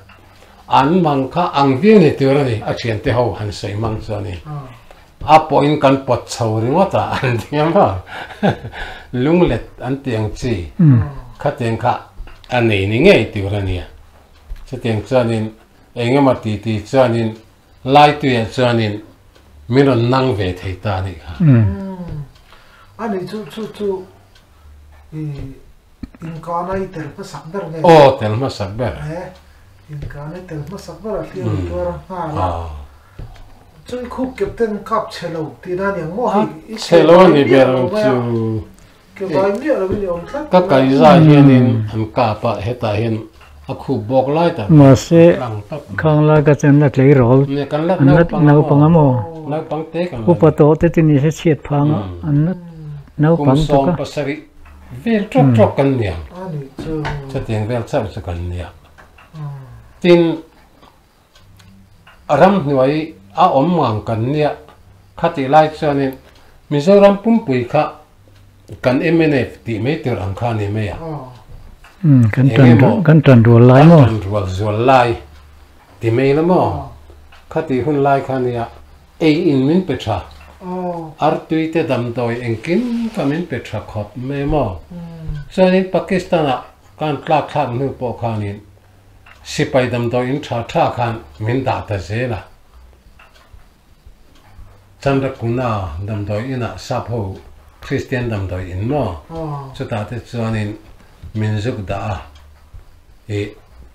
an mang kha ang viau ni tur a ni, a thiante ho han sawi mang chu a ni. A pawhin kan pawt chho ringawt a an ti a maw, lunglet an tih ang chi khatiang kha a nei ni ngei tur a ni a. Chutiang chuanin eng emaw ti ti chuanin Laituiah chuanin min rawn nang ve thei ta a nih kha. A nih chu chu chu i inkana i tel hmasak ber nge? Aw, tel hmasak ber. E, inkana i tel hmasak ber a hliam i tuar a nghal a. Chu i khup captain kap chhe lo tihna a ni ang maw hei? A chhe lo a ni ber ang chu. Ke vai miah lo in i awm tlat Ka kaiza hianin an kap a, hetah hian a khup bawk lai tak a Mahse, lang tawp mai. khang lai ka chuan la tleirawl Nia, kan la an la naupang a maw? naupang a maw? Naupang te kan la Upa ni. tawh te chu ni se chhiat phang a, an la Kum naupang sawm tuk a. pasarih vel tawk tawk kan ni ang. A nih chu. Chutiang vel chauh chu kan nia. Tin, Ramhnuai a awm ngang kan nia khatih lai chuanin Mizoram pumpui kha kan mnf tih mai tur ang kha a ni mai a. Kan kan tan rual lai maw? Kan tan rual zual lai ti mai la maw? Khatih hun lai kha nia ei in min pe tha, artui te damdawi engkim kha min pe tha khawp mai maw? Chuanin Pakistan ah kan tlak thlak hnu pawh khanin Sipai damdawi in tha tha khan min dah ta zel a. Chandrakuna damdawi inah sap ho Kristian damdawi in maw? Chutah te chuanin min zuk dah a. I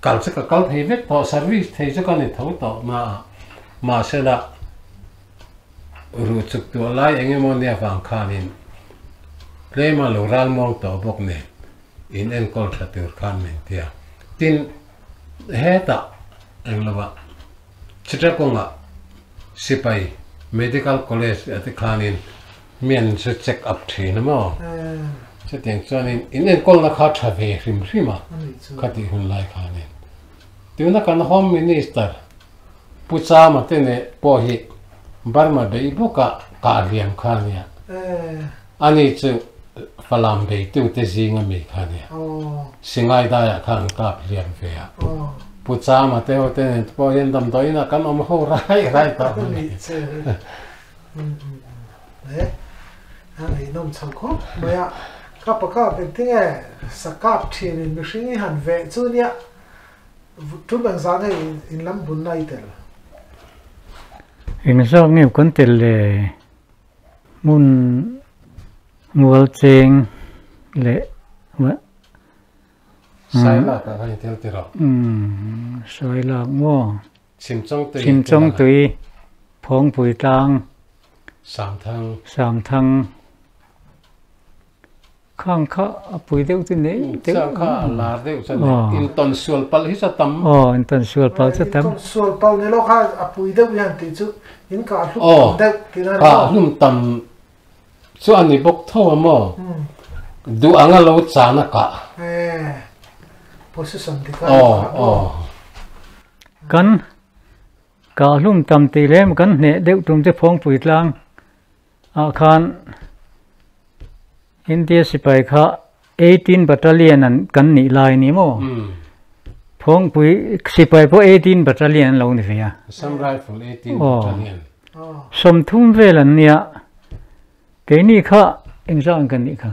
kal chu ka kal thei vek tawh, service thei chu ka ni tho tawh na a. Mahsela ruh chuk tuah lai eng emaw nia vang khanin tlema lo ralmuang tawh bawk nen In enkawl tha tur khan min ti a. Tin, hetah englovah Chittagong-ah sipai Medical College ah te khanin mi an zu check up thin a maw? Chutiang chuanin in enkawlna kha tha ve hrim hrim a khatih hun lai khanin. Tuna kan Home Minister Pu Chama te neh pawh hi Burma beih bawkah kah hliam kha a nia. Ani chu Falam beitute zinga mi kha a nia. Singai daiah khan an kap hliam ve a. Pu Chama te ho te nen te pawh hian damdawi inah kan awm ho rai rai tawh a ni. Tum eng zah nge in lam bunna i tel? Eng zah nge kan tel le? Hmun mual cheng leh Sailak ah khan i tel tirh awh? Umm Sailak maw? Chimchawngtui Chimchawngtui Phawngpui tlang Samthang Samthang Khang kha a pui deuh chu nei deuh. Khang kha a lar deuh chu a nei. Intawn sual palh hi chu a tam. Aw, intawn sual palh chu a tam. Intawn sual palh ni lo kha a pui deuh hian tih chu in kah hlum tam deuh tih na ni maw? Kah hlum tam chu a ni bawk tho a maw? Duh ang a lo chan a kah. Position dik a ni kah maw? Kan kah hlum tam tih lem kan hneh deuh tum chu Phawngpui tlang ah khan India sipai kha 18 battalion an kan nih lai ni maw? Phawngpui sipai pawh 18 battalion an lo ni ve a. Assam Rifle 18 battalion. Sawmthum vel an nia. Keini kha engzah an kan nih kha?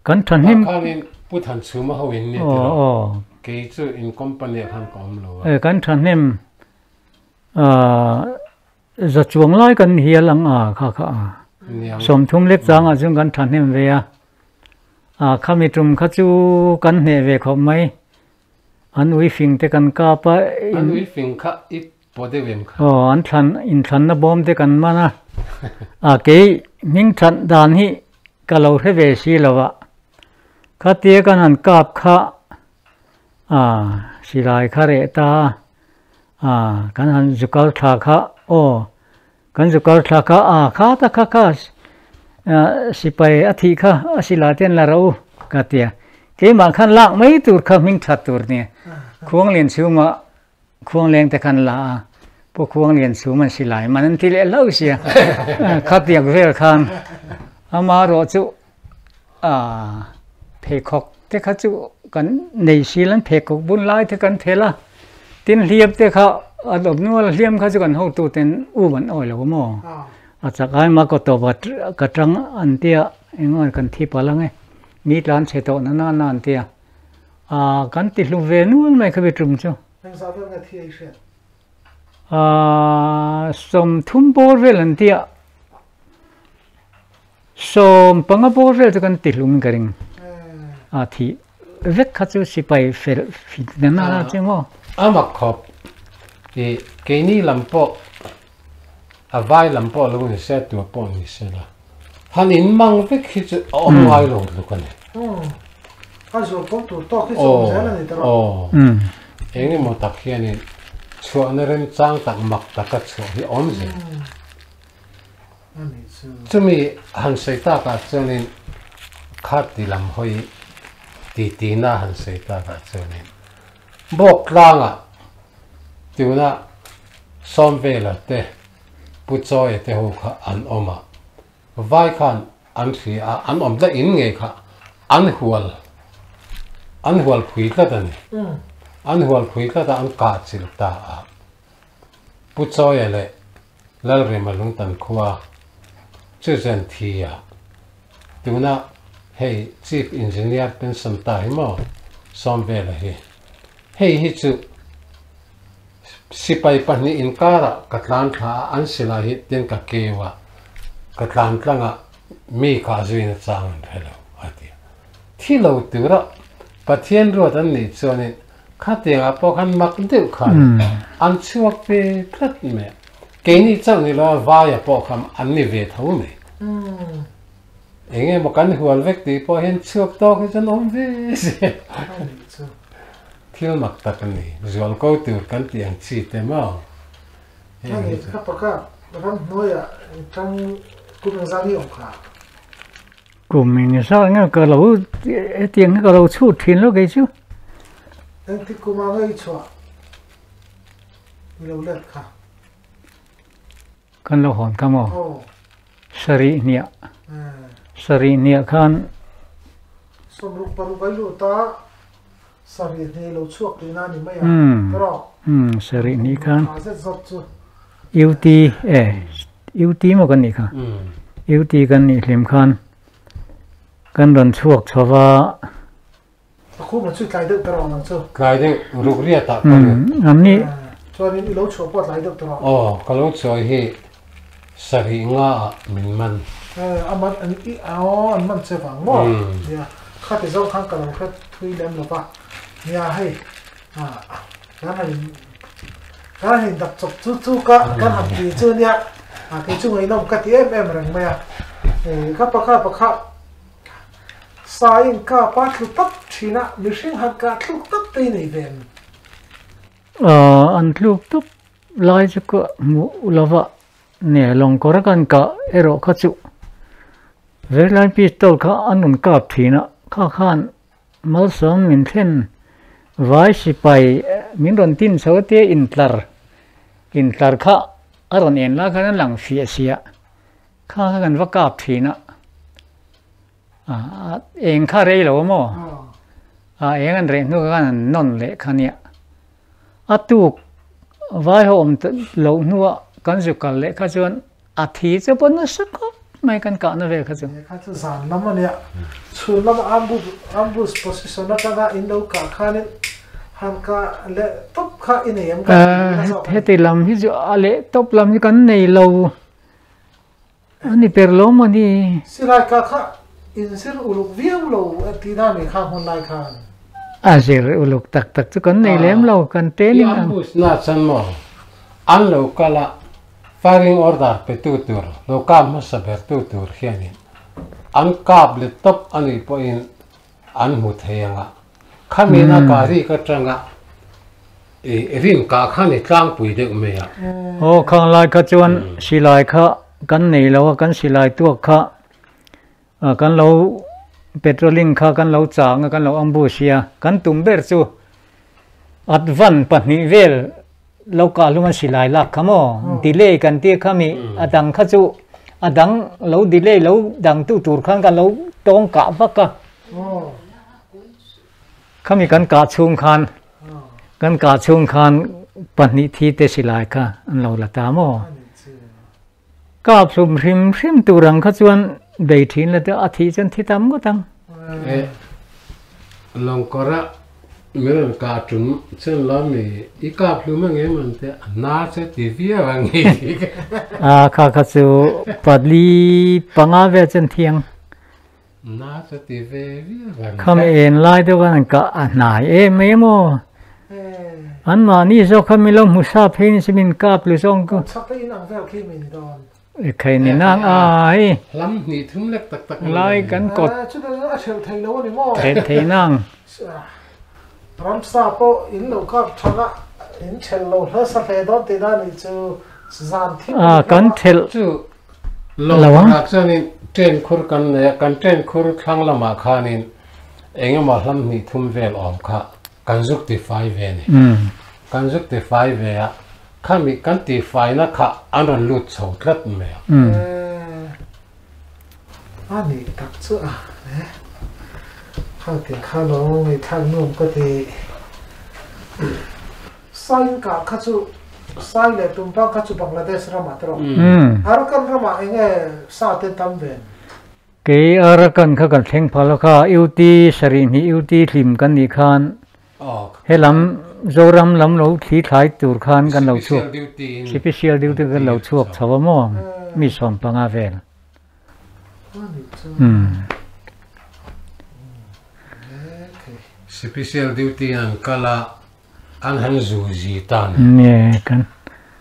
Kan thahnem. Khanin Pu Thanchhuma ho in nia tiraw? Kei chu in company ah khan ka awm lo a. Kan thahnem Za chuang lai kan hial ang a kha kha a. Sawmthum lek changah chuan kan thahnem ve a. A khami tum kha chu kan hneh ve khawp mai. An ui fing te kan kap a. An ui fing kha i pawh deuh em kha? Aw, an thlan inthlanna bawm te kan man a. A kei hming that dan hi ka lo hre ve si lo a. Khatia kan han kap kha a silai kha reh ta a. A kan han zu kal thla kha aw kan zu kal thla kha a kha ta kha kha sipai a thih kha a sila te an la ro ka tia keimah khan lak mai tur kha hming that tur nia khuanglian chhungah khuangleng te khan la a pu khuanglian chhum an silai man an ti leh hlauh sia khatiang vel khan ama erawh chu. Pheikhawk te kha chu kan nei sil an pheikhawk bun lai te kan phel a, tin hliam te kha a awm nual a, hliam kha chu kan hotu ten um an awi lo maw? A chak ai mah kaw tawp a ka tang an tia engemaw kan thi palh ang e, mi tlan chhe tawh na na na an tia, ah kan ti hlu ve nual mai kha bitum chu. Engzah vel nge thi ei hriat? Ah 30 bawr vel an tia. 15 bawr vel chu kan ti hlum ka ring. A thi vek kha chu sipai fel fit na na chu maw. A mak khawp. I keini lam pawh a vai lam pawh lo ni se tua pawh ni se la han in mang vek hi chu a awm ngai lo tluk a ni. A zual pawm tur tawk hi chu awm zel a ni tawh. Aw. Eng emaw tak hianin chhuahna remchang tak mak taka chhuah hi awm zel. Chumi han sawi takah chuanin kha ti lam hawi titina han sawi takah chuanin Bawk tlangah tuna Sawmvela te Pu Chawia te ho kha an awm a, vai khan an hria a, an awm tlat in ngei kha an hual an hual phui tlat a ni. An hual phui tlat a, an kah chilh ta a. Pu Chawia leh Lalrema Lungtan khua chu zen thi a, tuna hei Chief Engineer pension ta hi maw Sawmvela hi. Hei hi chu sipai pahnih inkarah ka tlan thla a, an silai hi tin ka keu a, ka tlan tlang a, mi kah zuina chang an hre lo a ti a. Thi lo tura Pathian ruat an nih chuanin Khatiangah pawh khan mak deuh khan an chhuak ve tlat mai a, keini chauh ni lo a vaia pawh kha an ni ve tho mai. Eng emaw kan hual vek tih pawh hian chhuak tawk hi chuan awm ve zel. Thil mak tak a ni, zual ko tur kan tih ang chi te maw. Heng hi ka paka ramhnuaiah tang kum engzah nge awm kha? Kum engzah nge ka lo hetiang hi ka lo chhut thin lo kei chu. Engtik kum ah nge i chhuah i lo let kha? Kan lo hawn kha maw? Sarih hniah. Sarih hniah khan. 66 ai lut a, sarih hnih lo chhuak tihna a ni mai a, tawrh. Sarih hnih khan. Tha zet zawt chu. UT e UT maw kan nih kha? UT kan nih hlim khan kan rawn chhuak chho va. A khum chu tlai deuh tawrh ang chu. Tlai deuh ruk riat ah ka lut. An ni. Chuanin i lo chhuah pawh tlai deuh tawrh. Aw ka lo chhuah hi sarih nga ah min man. A man an i aw an man che vang maw? Nia khati zawng khan ka lo hre thui lem lo va. Nia hei kan han kan han dak chawp chu chu ka kan han ti chu nia kei chu ngaihnawm ka ti em em reng mai a. Ka pakha pakha Sa in kap a tlu tap thin a, mihring han kah tluk tap te i nei ve em? Aw, an tluk tap lai chu ka hmuh lova, ne lawngkawr kan kah erawh kha chu Verline pistol kha an rawn kap thin a, kha khan malsawm min thlen vai sipai min rawn tin chho te intlar intlar kha a rawn en lai khan a lang fiah sia. Kha kha kan va kap thin a, a eng kha rei lo maw? A eng an reh hnu khan an nawn leh kha nia. A tuk vai ho awm loh hnua kan zu kal leh kha chuan a thi chu pawh nasa khawp mai kan kahna vel kha chu. Kha chu zan lam a nia. Chhun lama ambush position atanga in lo kah khanin han kah leh tawp kha i nei em? Heti lam hi chu a leh tawp lam hi kan nei lo. A ni per lo maw ni? Silai ka kha in zir uluk viau lo a ti na mi kha hmun lai khan. A zir uluk tak tak chu kan nei lem lo, kan training ang. I ambush na chuan maw an lo kal a, firing order pe tu tur, lo kap hmasa ber tu tur hianin an kap let tawp a nih pawhin an hmu thei ang a, khamina ka rik atanga i rin kah khan i tlangpui deuh mai a. Aw, khang lai kha chuan silai kha kan nei lo a, kan silai tuak kha kan lo patrolling kha kan lo chang a, kan lo ambush hi a, kan tum ber chu advan pahnih vel lo kah hlum an silai lak kha maw, delay kan tir kha mi a dang kha chu a dang lo delay lo dang tu tur khan kan lo. tawng kah vak a. Khami kan kah chhung khan kan kah chhung khan pahnih thi te silai kha an lo la ta maw? Kap hlum hrim hrim tur ang kha chuan bei thin la te a thih chuan thi tam ngawt ang. E Lawngkawra min rawn kah tum chuan lo mi i kap hlum ang em an tia na che ti viau ang i ti ka. A kha kha chu pali panga vel chuan thiang. Na chu ti ve viau ang. Kham en lai deuh khan an kah a hnai em mai emaw. An mahni zawk kha min lo hmu sa phei ni se min kap lu zawng ku. Chak te in ang vel khi min dawn. E khai ni nang ai. Hlam hnih thum lek tak tak lai kan kawt. Chutah chuan a thelh thei lo a ni maw? Thelh thei nang. Ramsa pawh in lo kap than a, in thelh lo hlasa hle dawn tih na nih chu zan thim a kan thelh chu Lawngah chuanin train khur kan nei a, kan train khur thlang lamah khanin eng emaw hlam hnih thum vel awm kha kan zuk tifai ve a ni. Kan zuk tifai ve a, khami kan tifaina kha an rawn lut chho tlat mai a. A nih tak chu a e, khang tin kha lo ngaihthlak nuam ka ti. Sain kah kha chu Sai leh Tumpang kha chu Bangladesh ramah te rawh. Arakan ramah eng nge sa te tam ve? Kei Arakan kha kan thleng phal a kha, UT sarih hnih UT hlim kan nih khan helam Zoram lam lo thli thlai tur khan kan lo chhuak Special duty kan lo chhuak chho a maw mi 15 vel. Special duty an kal a. An han zu zi ta ni. Nge kan.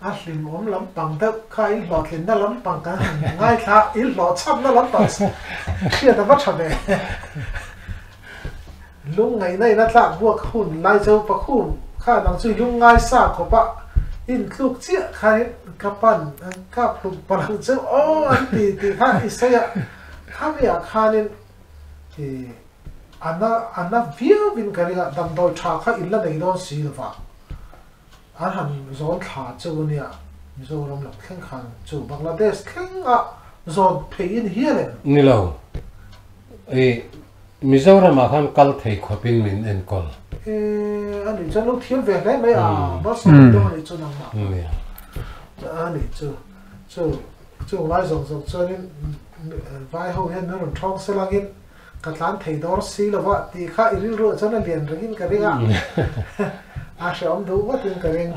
A hlimawm lampang deuh kha in hlawhtlinna lampang kan han ngaithla a, in hlawhchhamna lampang hriat a va tha ve. Lungngaihna in a tlak buak hun lai chu Pakhum kha nang chu i lungngai sa khawp a, in tluk chiah khan ka pan an kap hlum palh ang chu aw an ti tih kha i sawi a, khamiah khanin i A na a na viauin ka ring a, damdawi tha kha in la nei dawn si lo va, an han zawn thla chu a nia, Mizoram lam thleng khan chu Bangladesh thleng a zawn phei in hial em? Ni lo, i Mizoram ah khan kal thei khawp in min enkawl. E, a nih chuan lo thiam ve hle mai a, malsawm deuh a nih chu nangmah. Nia. A nih chu, chu chung lai zawng zawng chuanin vai ho hian min rawn thawng selangin Ka tlan thei dawr si lo va tih kha i rilruah chuan a lian rengin ka ring a, a hrehawm duh ngawtin ka ring.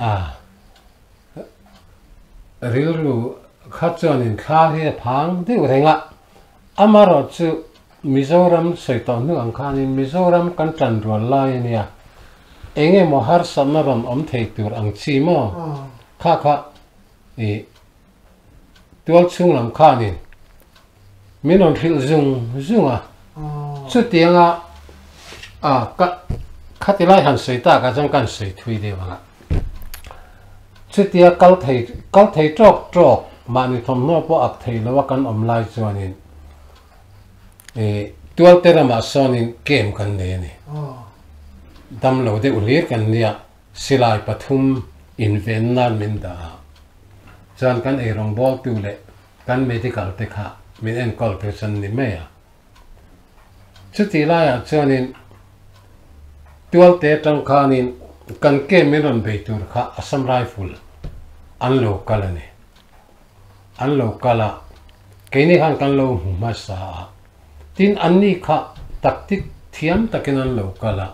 A rilru kha chuanin thla hi a phang deuh reng a, amaherawhchu Mizoram sawi tawh hnu ang khanin Mizoram kan tan rual lai a nia, eng emaw harsatna rawn awm thei tur ang chi maw? Kha kha i tual chhung lam khanin Min rawn hrilh zung zung a, chutianga a ka khati lai han sawi tak ah chuan ka han sawi thui deuh ang a, chutia kal thei kal thei tawk tawk mahni thawmhnaw pawh ak thei lo a kan awm lai chuanin ih tualte ramah sawnin camp kan nei a ni, damlo deuh hlir kan nia silai pathum inven nan min dah a, chuan kan eirawngbawltu leh Kan medical te kha min enkawl tur chuan ni mai a. Chutih laiah chuanin tualte atang khanin kan camp min rawn bei tur kha Assam Rifle an lo kal a ni. An lo kal a, keini khan kan lo hmu hmasa a. Tin, anni kha taktik thiam takin an lo kal a,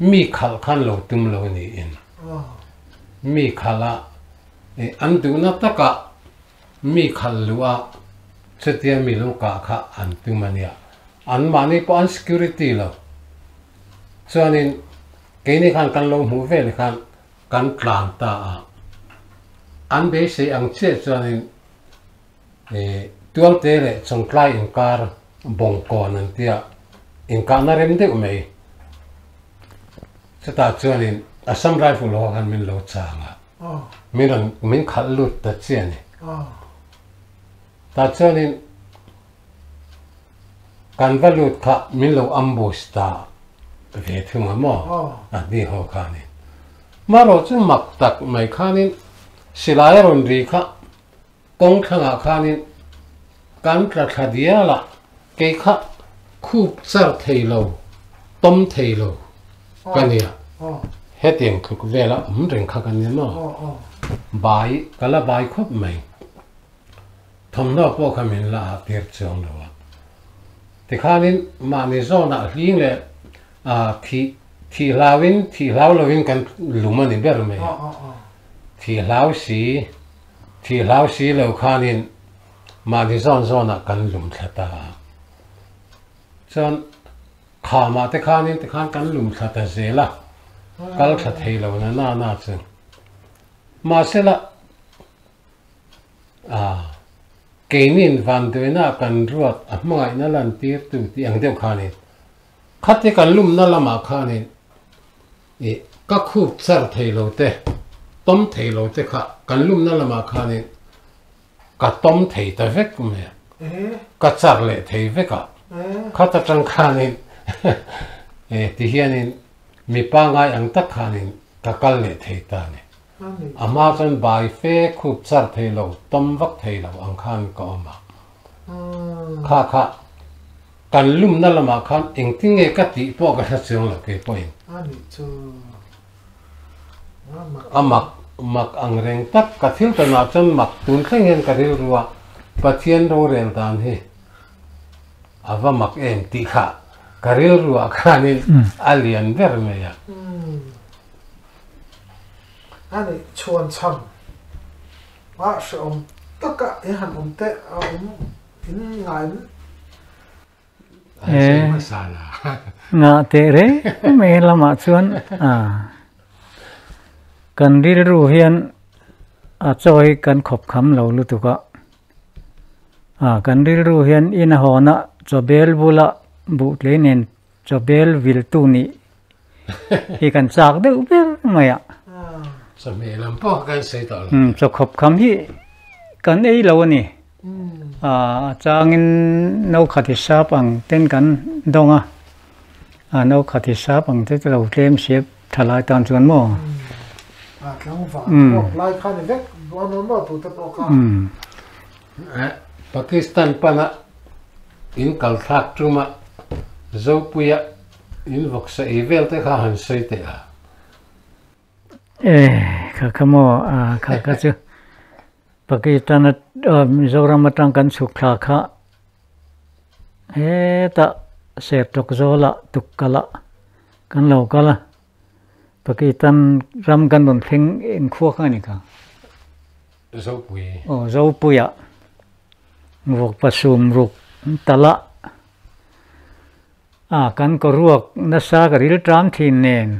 mi khalh khan lo tum lo niin. Mi khalh a, an duhna takah Mi khalh luh a, chutia mi lo kah kha an tum a nia. Anmahni pawh an security lo. Chuanin keini khan kan lo hmuh vel khan kan tlan ta a. An beisei ang chiah chuanin ih Tualte leh Chawngtlai inkar bawngkawn an tia inkahna rem deuh mai. Chutah chuanin Assam Rifle ho khan min lo chang a. Min rawn min khalh lut ta chiah a ni. Tah chuanin kan va lut kha min lo ambush ta ve thung a maw a ni ho khanin. Marawh chu mak tak mai khanin silai a rawn ri kha kawng thlangah khanin kan tla thla dial a, kei kha Khup char thei lo, tawm thei lo ka nia. Hetiang tluk vela awm reng kha ka nia maw? Bai, ka la bai khawp mai. Thawmhnaw pawh kha min la ah tir chuang lo a. Tikhanin mahni zawnah hling leh thih thih hlauin thih hlau lovin kan lum a ni ber mai a. Thih hlau si, thih hlau si lo khanin mahni zawn zawnah kan lum thla ta a. Chuan khamah te khanin tikhan kan lum thla ta zel a, kal tha thei lo na na na chu. Mahsela A, keinin vanduaina kan ruat a hmangaihna lantirtu tih ang deuh khanin khati kan lumna lamah khanin i ka khup char thei lo te, tawm thei lo te kha kan lumna lamah khanin ka tawm thei ta vek mai a, ka char leh thei vek a, khat atang khanin ti hianin mi pangai ang tak khanin ka kal leh thei ta a ni. A hma chuan bai fe khup char thei lo, tawm vak thei lo ang khan ka awm a. Kha kha kan lumna lamah khan engtin nge ka tih pawh ka hre chuang lo kei pawhin. A mak mak ang reng tak ka thil tawnah chuan mak tun thleng hian ka rilru a, Pathian rorel dan hi a va mak em tih kha ka rilruah khanin a lian ber mai a. A nih chhuan chhan a hrehawm taka i han awm teh a awm in ngai E ngah teh reng mai lamah chuan a kan rilru hian a chaw hi kan khawp kham lo lutuk a a kan rilru hian in a hawn a chaw bel bula buh tlei nen Chaw bel viltu nih hi kan chak deuh ber mai a. Chawhmeh lam pawh kan sawi tawh lo. Chaw khawp kham hi kan ei lo a ni. A changin no khat hi sap ang ten kan dawng a. A no khat hi sap ang te chu lo tlem siap tha lai tan chuan maw. A tlangval pawh lai kha ni vek a tu te pawh kha. Pakistan pana in kal thlak tuma Zopuia in vawksa ei vel te kha han sawi teh a. E kha kha maw a kha kha chu Pakistan a Mizoram atang kan chhuk thla kha hetah Sertawk zawlah Tukkalah kan lo kal a. Pakistan ram kan rawn thleng engkhua kha a ni kha? Zopui. Aw Zopuiah vawkpa sum ruk tala a kan kaw ruak nasa ka ril tang thin nen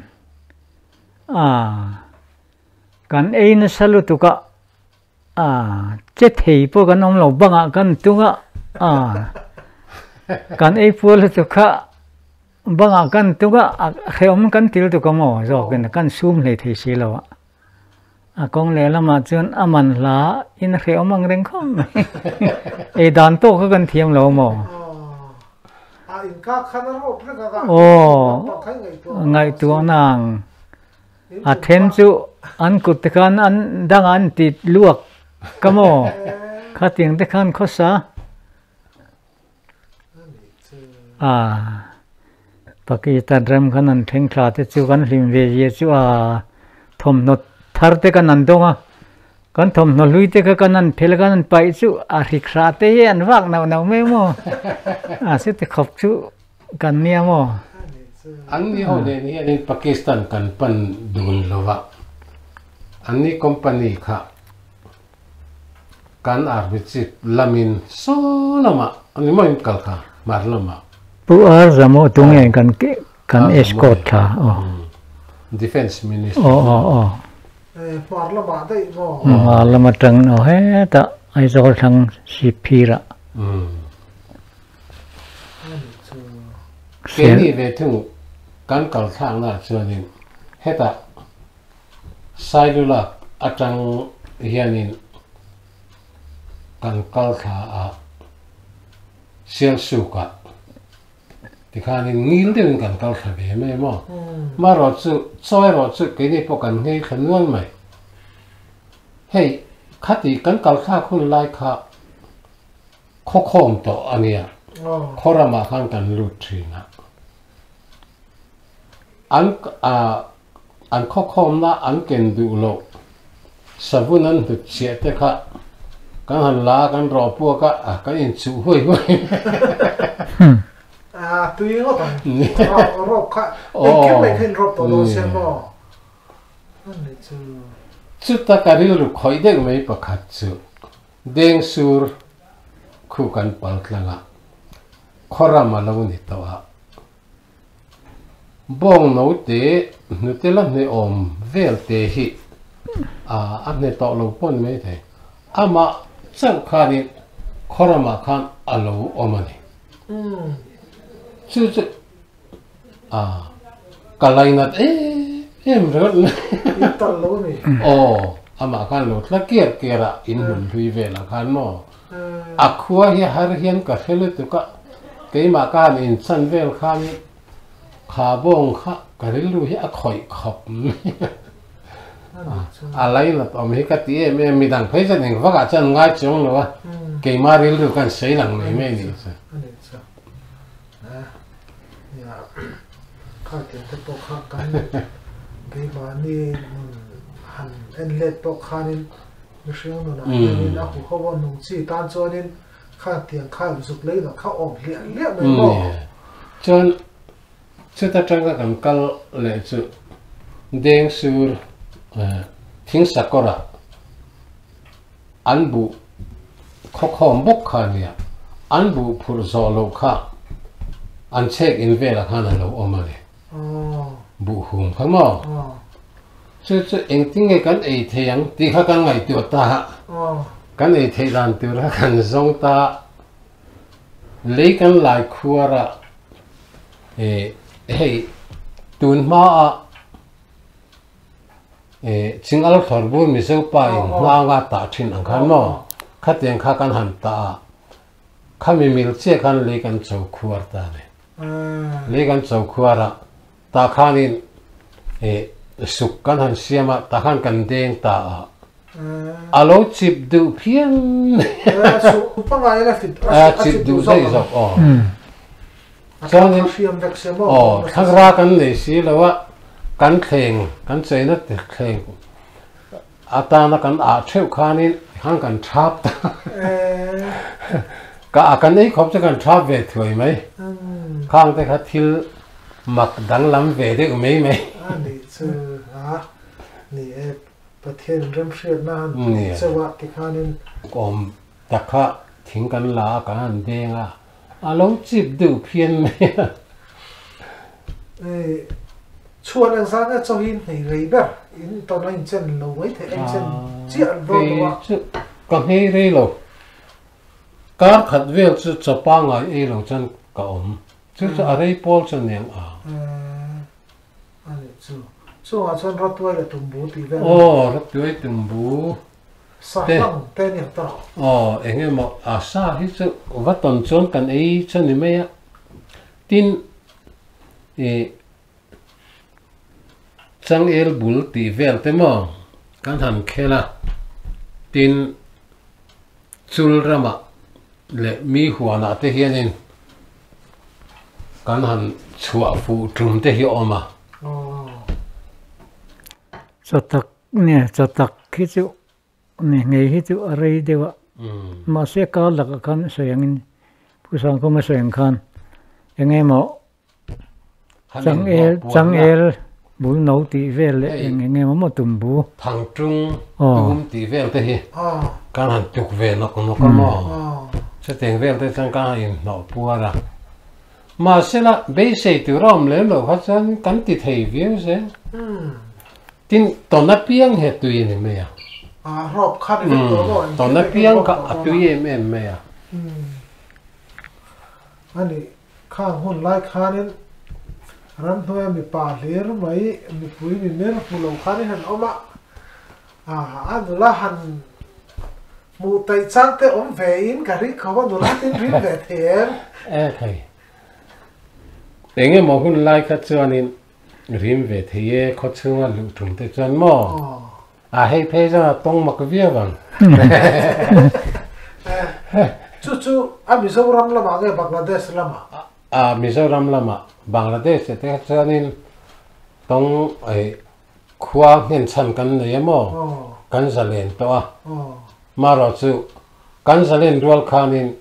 a kan ei nasa lutuk a a che thei pawh kan awm lo bangah kan tung a a kan ei pual lutuk kha bangah kan tung a a hrehawm kan til tuk a maw zawkin kan sum hlei thei si lo a. A kawng lehlamah chuan a man hla in a hrehawm ang reng khawp mai. Ei dan tawk kha kan thiam lo maw? Aw, ngaihtuahna ang. A then chu an kut te khan an dangah an ti luak ka maw? Khatiang te khan khawsa. A Pakistan ram khan an thleng thla te chu kan hlim ve zia chu a thawmhnaw thar te kan an dawng a kan thawmhnaw hlui te kha kan an phel kan an paih chu a hrik hrah te hi an vak nauh nauh mai maw a chute khawp chu kan nia maw. An ni ho nen hianin Pakistan kan pan dun lova an ni company kha Kan army chief lamin saw lamah a ni maw in kal kha hmar lamah. Pu Ar Zamo tu nge kan kan escort thla aw. Defence minister. Aw aw aw. Hmar lamah daih maw. Hmar lam atang aw hetah Aizawl thlang Sihphirah. Keini ve thung kan kal thlaknaah chuanin hetah Sailulak atang hianin kan kal thla a, Sialsukah tikhanin ngil deuhin kan kal thla ve mai maw? Marawh chu chaw erawh chu keini pawh kan nghei thla nual mai. Hei khati kan kal thlak hun lai kha khawkhawm tawh a nia. Khaw ramah khan kan lut thin a. An an khawkhawmna an ken duh loh savun an hnut chhiah te kha kan han la a, kan rawh puak a, kan inchuh huai huai. A tui ngawt ang. Rawp kha engkim mai kha in rawp tawh dawn sia maw? Chuta ka rilru khawih deuh mai pakhat chu Dengsur khu kan pal tlang a, khawram a lo ni tawh a. Bawng note hnute la hne awm vel te hi a hne tawh lo pawn mai thei. Amah chauh khanin khawramah khan a lo awm a ni. Chu chu a ka lainat em em ringawt mai. In tal lo a mi? Aw, amah khan lo tla kiar kiar a, in hmun hlui velah khan maw. A khua hi har hian ka hre lutuk a, keimah ka han inchan vel khanin kha bawng kha ka rilru hi a khawih khawp mai a. A lainat awm hi ka ti em em, midang phei chuan eng vakah chuan ngai chuang lo a, keimah rilru khan sawi lang mai mai a nih chu. Nia, khatiang te pawh kha kan keimahni nun han en let pawh khanin mihring nunah hianin a huho a nung chi tan chuanin khatiang kha zuk lei lah kha awm hliah hliah mai maw? Chuan chuta tanga kan kal leh chu Dengsur Thingsakawrah An buh khawkhawm bawk kha a nia, an buh phurh zawh loh kha an chhek in velah khan a lo awm a ni. Buh hum kha maw? Chu chu engtin nge kan ei thei ang tih kha kan ngaihtuah ta a, kan ei theih dan tur kha kan zawng ta a, lei kan lai khuar a, hei tun hmaah Chingal thlawrbur Mizo pa in hnanga tah thin ang khan maw? Khatiang kha kan han tah a, khami mil chiah khan lei kan cho khuar ta a ni. Lei kan cho khuar a, tah khanin suk kan han siam a, tah khan kan deng ta a, a lo chip duh phian mai. A chip duh daih zawk aw. Chuanin aw thlagra kan nei si lo a, kan thleng kan cheina thleng atana kan ah theuh khanin tikhan kan thap ta ka a kan ei khawp chu kan thap ve thuai mai khang te kha thil mak danglam ve deuh mai mai. A nih chu a ni e Pathian remhriatna han tih chauh a tikhanin. Awm tak kha thing kan la a kan han deng a. A lo chip deuh phian mai a. Hei chhuan ang zan a chaw hi hnei rei ber in tawn a inchen lo mai theih a inchen chiah dawn lo a. Kei chu ka nghei rei lo. Kar khat vel chu chaw pangngai ei lo chuan ka awm. Chu chu a rei pawl chu aniang a. A nih chu. Chungah chuan Rawtuai leh Tumbu tih vel. Aw Rawtuai Tumbu. Sa hlang te ni ang ta rawh. Aw eng emaw a sa hi chu va tawn chuan kan ei chu ni mai a. Tin ih changel bul tih vel te maw kan han khel a. Tin chul ramah leh mi huanah te hianin kan han chhuah fuh tum te hi a awm a. Chaw tak nge chaw tak hi chu ni ngei hi chu a rei deuh a mahse kar lakah khan sawi angin Pu Sangkhuma sawi ang khan eng emaw Changel changel bul no tih vel leh eng eng emaw maw tum bu. Thangtung tum tih vel te hi kan han tuk ve nawk nawk a maw? Chutiang vel te chuan kan han inhnawh puar a. Mahsela beisei tur a awm lem loh kha chuan kan ti thei viau zel. Tin tawn apiang hi a tui a ni mai a. Tawn apiang kha a tui em em mai a. Khang hun lai khanin ramhnuaia mipa hlir mai mipui mimir hmu lo khanin han awm a, a nula han hmuh taih chang te awm ve in ka ring khawp a, nula tin ring ve thei em? E thei. Engemaw hun lai kha chuanin rim ve thei e, khaw chhunga luh tum te chuan maw? A hei phei chuan a tawng mak viau ang. Chu chu a Mizoram lamah nge Bangladesh lamah? A Mizoram lamah, Bangladesh te kha chuanin tawng khua nghenchhan kan nei a maw? Kan zalen tawh a. Marawh chu kan zalen rual khanin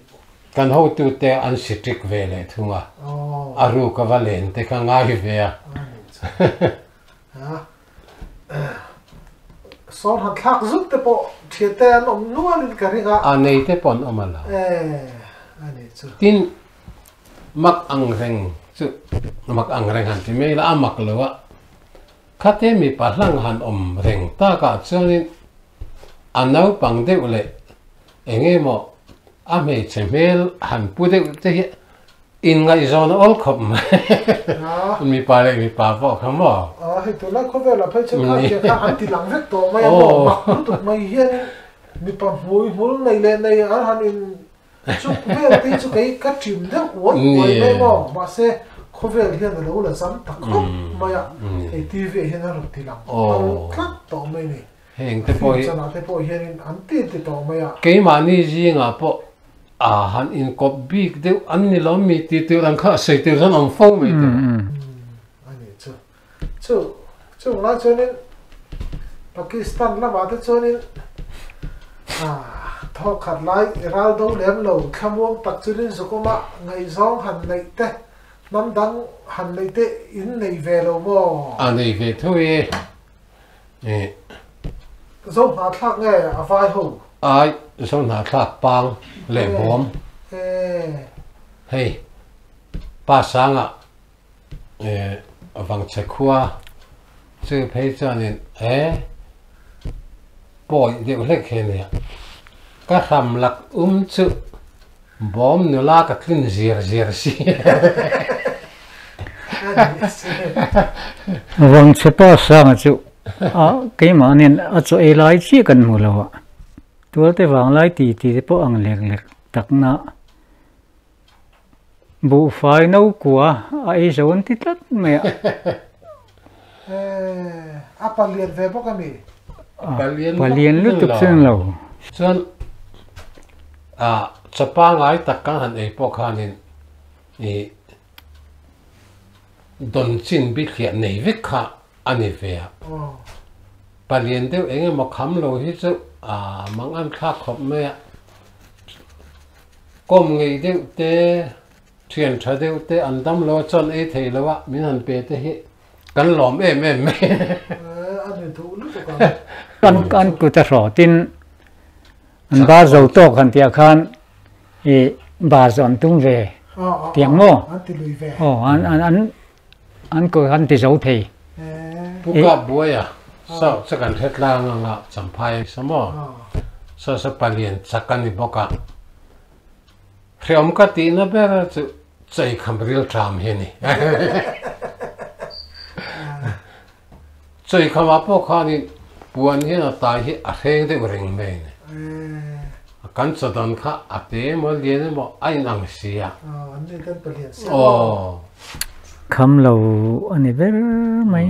kan hotute an sitrik ve leh thung a, a ruk a va len te kha ngai ve a. Sawn han thlak zut te pawh thiante an awm nualin ka ring a. A nei te pawh an awm a lo. A ni chu. Tin, mak ang reng chu, mak ang reng han ti mai ila a mak lo a. Khate mipa hlang han awm reng takah chuanin a naupang deuh leh eng emaw a hmeichhe hmel han pu deuh te hi inngaihzawn a awl khawp mai. Mipa leh mipa pawh kha maw? Aw hei tunlai khawvelah phei chuan kha tia kha an ti lang vek tawh mai a maw? Mak lutuk mai hianin mipa hmui hmul nei leh nei an han in Chuk vel te hi chu kei ka ṭim deuh uai uai mai maw? Mahse, khawvel hian a lo la zam ta khawp mai a, hei TV ah hian a rawn ti lang kal tlat tawh mai ni. Heng te pawh hi. Film chanah te pawh hianin an ti ti tawh mai a. Keimahni zingah pawh a han inkawp bik deuh an ni lo mi ti tur ang kha sawi tur chuan awm fo mai tur. A nih chu. Chu chung lai chuanin Pakistan lamah te chuanin thawk khat lai ral do lem lo thlamuang tak chuanin zukawma ngaihzawng han neih te hnam dang han neih te in nei ve lo maw? A nei ve tho e. Zo hnahthlak nge a vai ho? Ai, zo hnahthlak pang leh bawm. Hei, pa sanga Vangchhe khua chu phei chuanin he pawi deuh hlek hi a nia. Ka hram lak um chu bawm nula ka tlin zir zir si. Vangchhe pa sanga chu a keimahnian a chaw ei lai chiah kan hmu lo a, tualte vanglai ti ti te pawh ang lek lek takna. Buhfai no kua a ei zo an ti tlat mai a. A palian ve bawk a mi? Palian lutuk chu ni lo. Chuan a chaw pangai tak kan han ei pawh khanin ih dawn chin bithliah nei vek kha a ni ve a. Palian deuh eng emaw kham lo hi chu a mang an thlak khawp mai a. Kawm ngei deuh te, thian tha deuh te an dam lo a chuan ei thei lo a, min han pe te hi kan lawm em em mai. A ni duh lutuk ang. An an kut a hrawh tin an bar zo tawk han tih ah khan i bar chu an tum ve tiang maw? An ti lui ve. Aw an an an an kut an ti zo thei. Pu Kap Buaia saw chu kan hre tlang anga Champhai a ni maw? Saw saw palian chak a ni bawk a. Hreawm ka tihna ber chu cheikham ril ṭam hi a ni. Cheikham ah pawh khanin puan hian a tai hi a hreng deuh reng mai a ni. Kan chawdawn kha a te emaw lian emaw a inang si a. Aw. Kham lo a ni ber mai.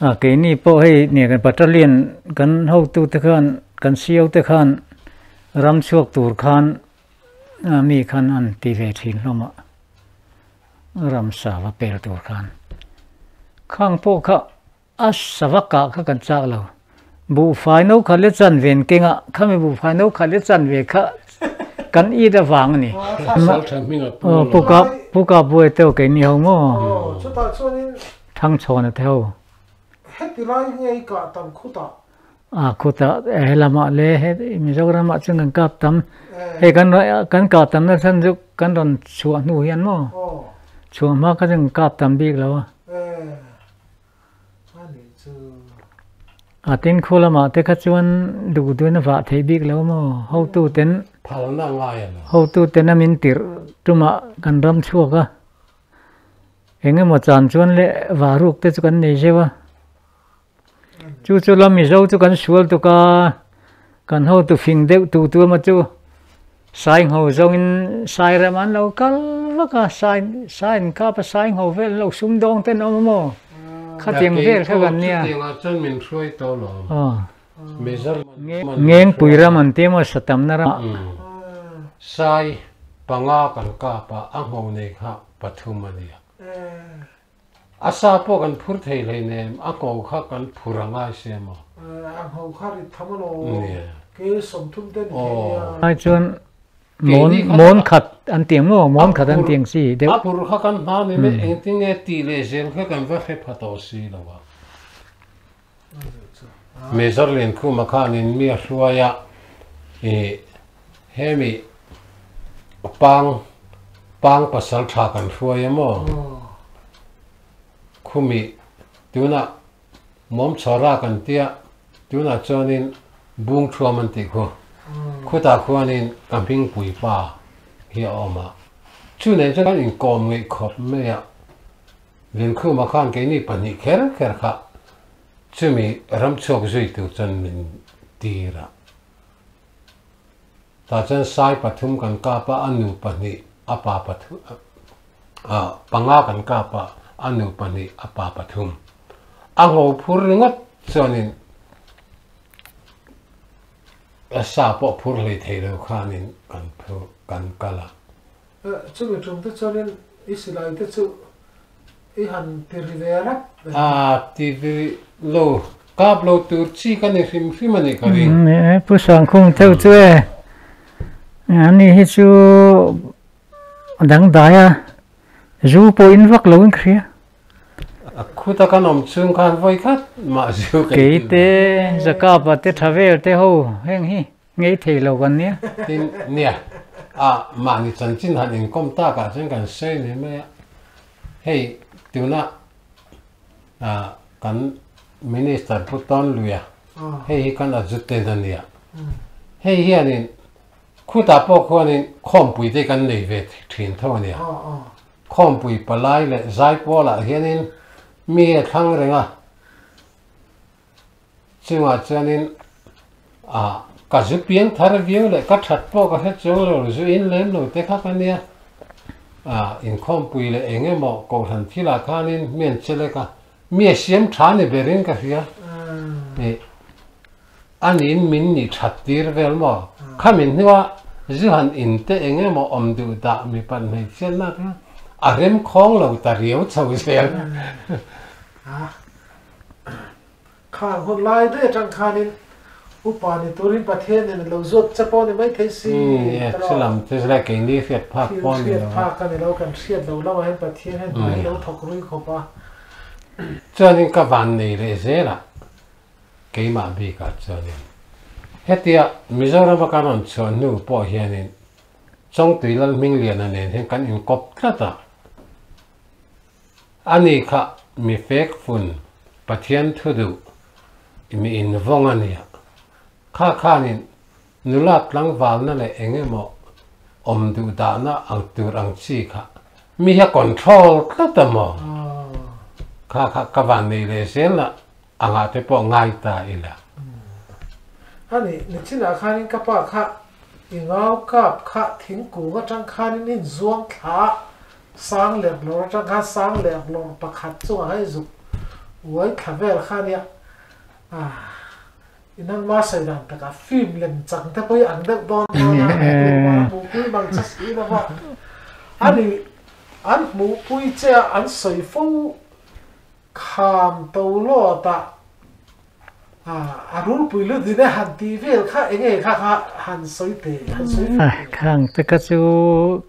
A keini pawh hei nia kan battalion kan hotute khan kan CO te khan ram chhuak tur khan mi khan an ti ve thin hlawm a ramsa va pel tur khan. Khang pawh kha A sava kah kha kan chak lo. Buhfai no khat le chan ven keng a, khami buhfai no khat le chan ve kha kan it avang a ni. Aw puka puka buai teuh kei ni ho maw? Thangchhawn a te ho. A khutah helamah le he Mizoramah chuan kan kap tam. Hei kan kan kah tam na chhan chu kan rawn chhuah hnu hian maw? Chhuah hma kha chuan kan kap tam bik lo a. A tin khu lamah te kha chuan duh duhin a vah theih bik lo maw? Hotu ten hotu ten a min tirh tumah kan ram chhuak a, eng emaw chan chuan leh vah ruk te chu kan nei zeuh a. Chu chu lam Mizo chu kan sual tuk a, kan hotu fing deuh tu tu emaw chu Saingho zawngin Sairam an lo kal vak a, Sai Sai an kap a, Saingho vel an lo sumdawng te an awm a maw? Khatiang vel kha kan nia. Chutiangah chuan min hruai tawh lo. Ngengpui ram an ti emaw Satamna ramah. Sai panga kan kap a, a ngho nei kha pathum a nia. A sa pawh kan phur thei hleinem, a ngho kha kan phur a ngai sia maw? A ngho kha rit tham alawm, ke 30 te ni thei nia. Ai chuan mawn mawn khat an tiang maw, mawn khat an tiang si deuh. A phur kha kan hma ni mai, engtin nge tih leh zel kha kan va hre pha tawh si lo a. Major Liankhuma khanin mi a hruai a, ih hemi pang pang pasal tha kan hruai a maw? Khumi tunah Mawmchhawra kan tia tunah chuanin Bungthuam an tih khu khutah khuanin ka hmingpui pa hi a awm a, chu nen chuan kan inkawm ngeih khawp mai a. Linkhuma khan keini pahnih kher kher kha chumi ram chhuak zui tur chuan min tir a. Tah chuan sai pathum kan kap a, a nu pahnih, a pa pathum, ah panga kan kap a, a nu pahnih, a pa pathum. A ngho phur ringawt chuanin a sa pawh phur hlei thei lo khanin kan phur kan kal a. Chumi tum te chuanin i silai te chu i han ti ri ve rap ve. A ti ri lo, kap lo tur chi ka ni hrim hrim a nih ka ring. E Pu Sangkhum theuh chu e, ani hi chu dangdai a, zu pawh in vak lo in ka hria. A khuta kan awm chhung khan vawi khat mah zu ka in. Keite Zakapa te tha vel te ho heng hi. Ngei thei lo kan nia. Tin, nia, a mahni chanchin han inkawm takah chuan kan sawi ni mai a. Hei, tuna kan Minister Pu Tawnluia, hei hi kan adjutant a nia. Hei hianin khutah pawh khuanin khawmpui te kan nei ve thin tho a nia. Khawmpui palai leh zaipawlah hianin mi a thlang reng a. Chungah chuanin ah ka zu piang thar viau leh ka that pawh ka hre chuang lo, zu in lem lo te kha ka nia. Ah inkhawmpui leh eng emaw kohhran thilah khanin mi an che lek a, mi a siam tha ni berin ka hria. Ih aniin min nih that tir vel maw? Khami hnua zu han in te eng emaw awm duh dah mi pan hmeichhiatna kha a remkhawng lo ta riau chho zel. Khang hun lai daih atang khanin upa ni turin Pathianin a lo zawt che pawh ni mai thei si tawh. Thil lam te zela keini hriat phak pawh ni lo. Thil hriat phak a ni lo, kan hriat lo lamah hian Pathian hian hna hi lo thawk rui khawp a. Chuanin ka van nei leh zel a, keimah bikah chuanin hetia Mizorama kan rawn chhuah hnu pawh hianin Chawngtui Lalhmingliana nen hian kan inkawp tlat a. Ani kha mi fek fun Pathian thu duh mi in vawng a nia. Kha khanin nula tlangvalna leh eng emaw awm duh dahna ang tur ang chi kha mi hi a control tlat a maw? Kha kha ka van nei leh zel na angah te pawh ngai ta ila. Ani, nichinah khanin ka pa kha i ngau kap kha thingkung atang khanin in zuang thla Sang leh lawr atang khan sang leh lawr pakhat chungah khan i zuk uai thla vel kha ania ah inangma sawi dan takah film lem chang te pawh hi ang deuh dawn dawn a tumah a hmuhpui mang che si lo va ani an hmuhpui che a an sawi fo kham to lawt ah A rulpui lut in e han tih vel kha eng nge kha kha han sawi teh, han sawi fo teh. Khang te kha chu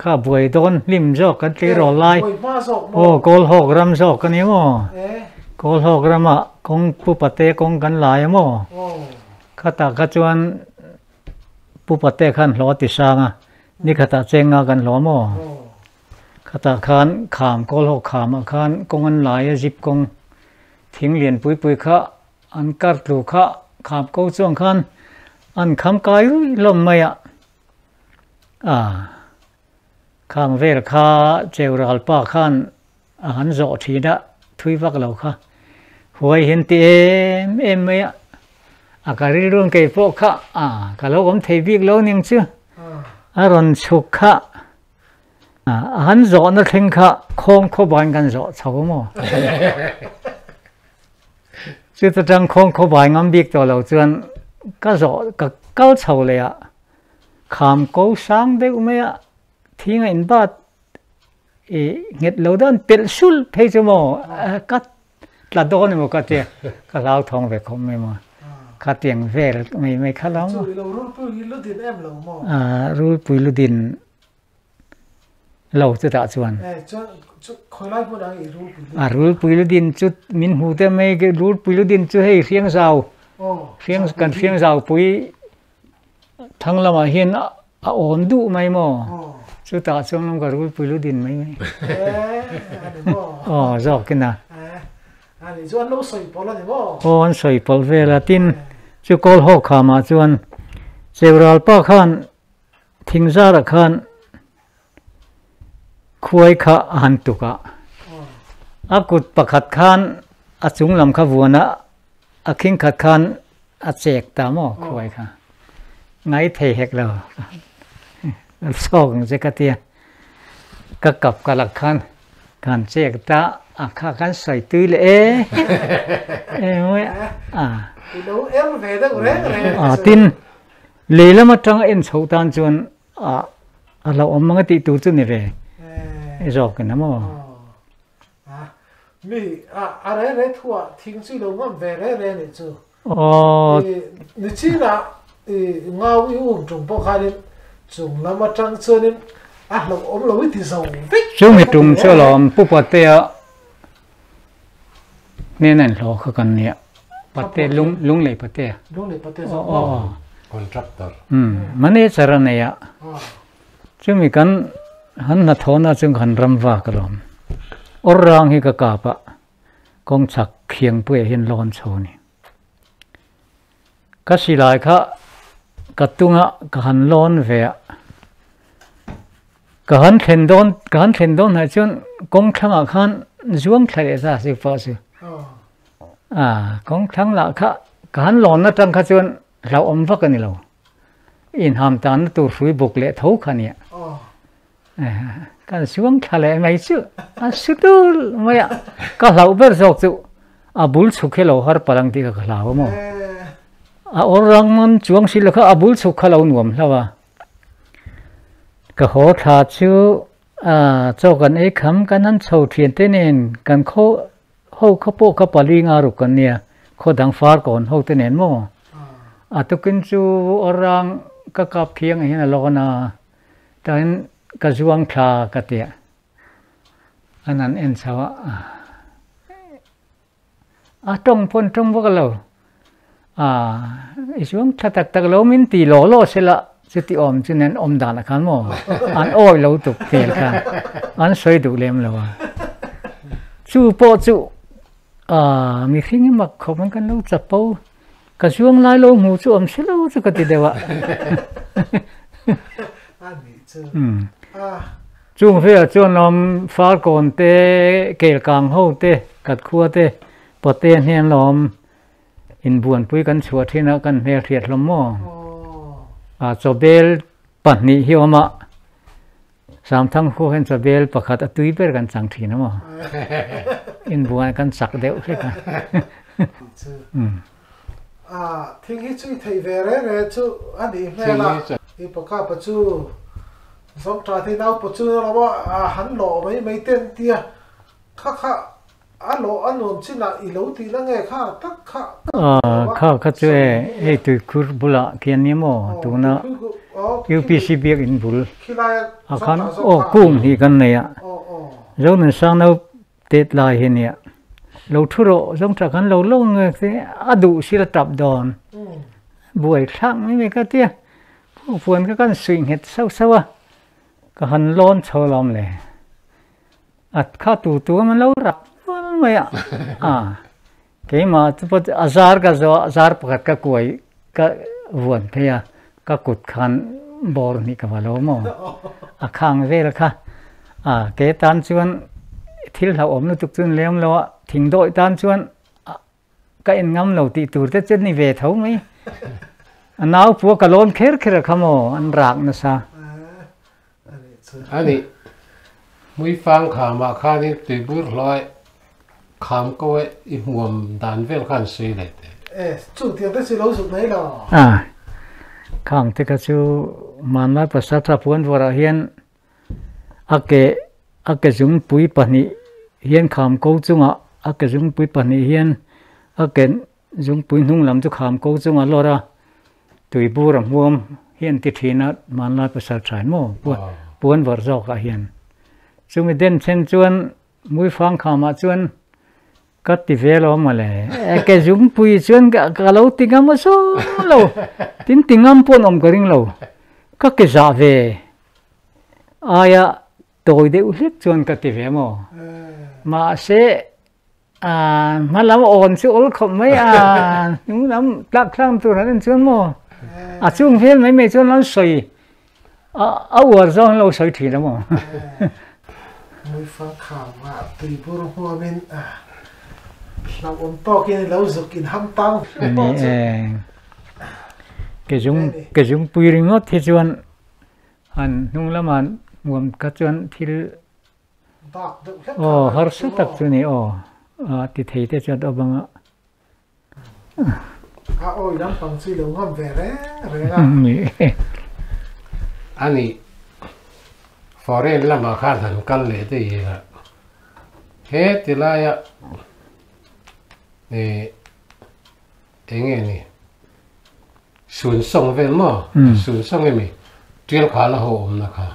kha buai dawn hlim zawk kan tih rawh lai. Buai hma zawk maw? Aw Kawlhawk ram zawk a ni maw? Kawlhawk ramah kawng Pu Pate kawng kan lai a maw? Khatah kha chuan Pu Pate khan hlawh a ti sang a, nikhatah chenga kan hlawh a maw? Khatah khan kham Kawlhawk khamah khan kawng an lai a zip kawng Thing lian pui pui kha an kar tlu kha kham ko chuang khan an kham kai ruih hlawm mai a, a khang vel kha cheu ral pa khan a han zawh thin a, thui vak lo kha huai hian ti em em mai a, a ka rilru ang kei pawh kha a ka lo awm thei bik lo ning chu a rawn chhuk kha. A han zawhna thleng kha khawng khawbain kan zawh chho maw? Chuta tang khawng khawbai ngam bik tawh lo chuan ka zawh ka kal chho leh a, Kham ko sang deuh mai a, thing a inbat i nghet lo dan pelh sul phei chu maw ka tla dawn emaw ka tia ka hlau thawng ve khawp mai maw kha tiang vel mai mai kha lo maw. Chu ilo rulpui hi lu din em lo maw? Rulpui lu din lo chutah chuan. A rulpui lu din chu min hmu te mai rulpui lu din chu hei hriang zau hriang kan hriang zau pui thang lamah hian a awn duh mai maw chutah chuan lam ka rulpui lu din mai mai aw zawk in a aw an sawi pawlh vel a tin chu kawl hawk khamah chuan cheural pa khan Thingzarah khan khuai kha a han tuk a, a kut pakhat khan a chung lam kha vuan a, a khing khat khan a chek ta maw khuai kha. Ngai thei hek lo. Sawk ang che ka tia. Ka kap ka lak khan kan chek ta a kha kan sawi tui leh e. E mawi a. A tin Lei lam atanga en chhoh tan chuan a a hlauhawm mang a tih tur chu ni ve zawk in a maw? Mi a a re re thu ah thing chu i lo ngam ve re re nih chu. Aw. Ni chin ah i ngau i um tum pawh khanin chung lam atang chuanin a hlauhawm lo i ti zo vek. Chu mi tum chu alawm Pu Patea Hnena in hlawh kha kan nia. Pate lung lunglei pate. Lunglei pate zawk maw? Contractor. Manager a nei a. Chumi kan han hnathawhna chu kan ram vak alawm. Awr rang hi ka kap a, kawng chhak khiangpuiah hian lawn chho a ni. Ka silai kha ka tunga ka han lawn ve a, ka han thlen dawn ka han thlen dawn hnaih chuan kawng thlangah khan zuang thla leh ta si pawh chu a kawng thlang lah kha ka han lawn atang kha chuan hlauhawm vak a ni lo inham tanna tur hrui buk leh tho kha nia kan suang thla leh mai chu a su tul mai a ka hlauh ber zawk chu a bul chhuk hi lo har palh ang tih kha ka hlau a maw a awr rang man chuang si lo kha a bul chhuk kha lo nuam hlauh a ka haw thla chu a chaw kan ei kham kan han chho thian te nen kan khaw ho kha pawh kha pali nga ruk kan nia khaw dang far kawn ho te nen maw a tukin chu awr rang ka kap thiang ah hian a lawn a. Tain ka zuang thla ka ti a, an han en chho a, a tawng pawn tawng vak lo, a i zuang thla tak tak lo min ti law law se la chuti awm chu nen awm dan ah khan maw an awi lo tuk hmel kha an sawi duh lem lo a, chu pawh chu a mihring hi mak khawp an kan lo chapo. Ka zuang lai lo hmu chu awm si lo chu ka ti deuh a. Chung velah chuan lawm Farkawn te, Kelkang ho te, Katkhua te, Pate hnen lawm inbuanpui kan chhuah thin a, kan hmelhriat hlawm maw? A chawbel pahnih hi awm a, Samthang khu hian chawbel pakhat a tui ber kan chang thin a maw? Inbuan kan chak deuh hlek a. Thing hi chu i theih ve re re chu a nih hmel a, i pakapa chu zawngṭah thei nau pawh chu lo a han lawh mai mai te an tia, kha kha A lawh a nuam chinah i lo tih la nge kha tak kha ka hmu lo a. Kha kha chu e, hei tuikhur bulah khian nia maw tuna UPC biakinn bul ah khan aw kung hi kan nei a, Zonunsang nau tet lai hi nia lo thu rawh zawngṭah khan lo lo nge te a duh sila tap dawn buai thlak mai mai ka tia puan kha kan suih nghet sauh sauh a ka han lawn chho lawm le. A kha tu tu an lo rak nual mai a, a keimah chu pawh a zar ka zawh a zar pakhat ka kuai ka vuan phei a ka kut khan bawr hnih ka va lo maw a khang vel kha a ke tan chuan thil hlauhawm lutuk chu lem lo a thing dawih tan chuan ka en ngam lo tih tur te chu ni ve tho mai a nau pua ka lawn kher kher a kha maw an rak nasa. Ani hmuifang khamah khanin tuibur hlawh kham ko e i hmuam dan vel khan sawi leh teh. E, chu tiang te chu lo zuk mai lo. A, Khang te kha chu hmanlai pasal tha puan vawrah hian a ke a ke zungpui pahnih hian kham ko chungah a ke zungpui pahnih hian a ke zungpui hnung lam chu kham ko chungah lawr a tui bur a hmuam hi an ti thin a hmanlai pasal tha in maw puan vawrh zawkah hian chumi den then chuan Muifang khamah chuan ka ti ve lo mawle. Ke zungpui chuan ka lo ti ngam a saw lo. Tin ti ngam pawh an awm ka ring lo. Ka ke zah ve aia tawi deuh hlek chuan ka ti ve maw. Mahse hma lam awn chu awl khawp mai a, hnung lam tlak thlang tur han en chuan maw. A chung vel mai mai chuan an sawi A uar zawng lo sawi thin a maw? Muifang kham ah tuibur huamin hlauhawm tawkin i lo zuk in ham tang hle pawh chu. Ke zung ke zung pui ringawt hi chuan han hnung lamah nuam kha chuan thil dak deuh hlek kha aw harsa tak chu ni aw a ti thei te chuan aw banga. A awi lampang chu i lo ngam ve reng reng a. Ani foreign lamah khan han kal leh daih ila he ti laia ih eng nge ni Sunsawng vel maw Sunsawng emi tial kha la ho awmna kha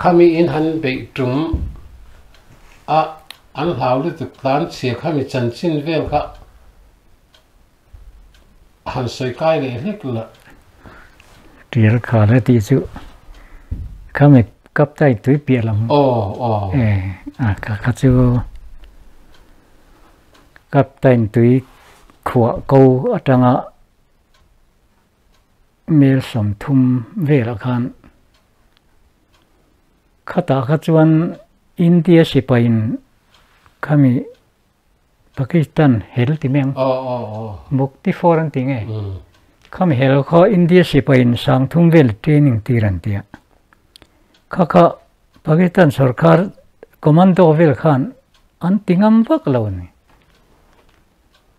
khami in han beih tum a an hlau lutuk tlan chhia khami chanchin vel kha han sawi kai leh hlek la. Tial kha la tih chu khami kaptai tui piah lam e a kha kha chu Captain tui khuah ko atanga mel 30 velah khan khatah kha chuan India sipain khami Pakistan hel ti mai ang Mukti for an ti nge khami hel kha India sipain 3000 vel training tir an ti a kha kha Pakistan sorkar commando vel khan an ti ngam vak lo a ni.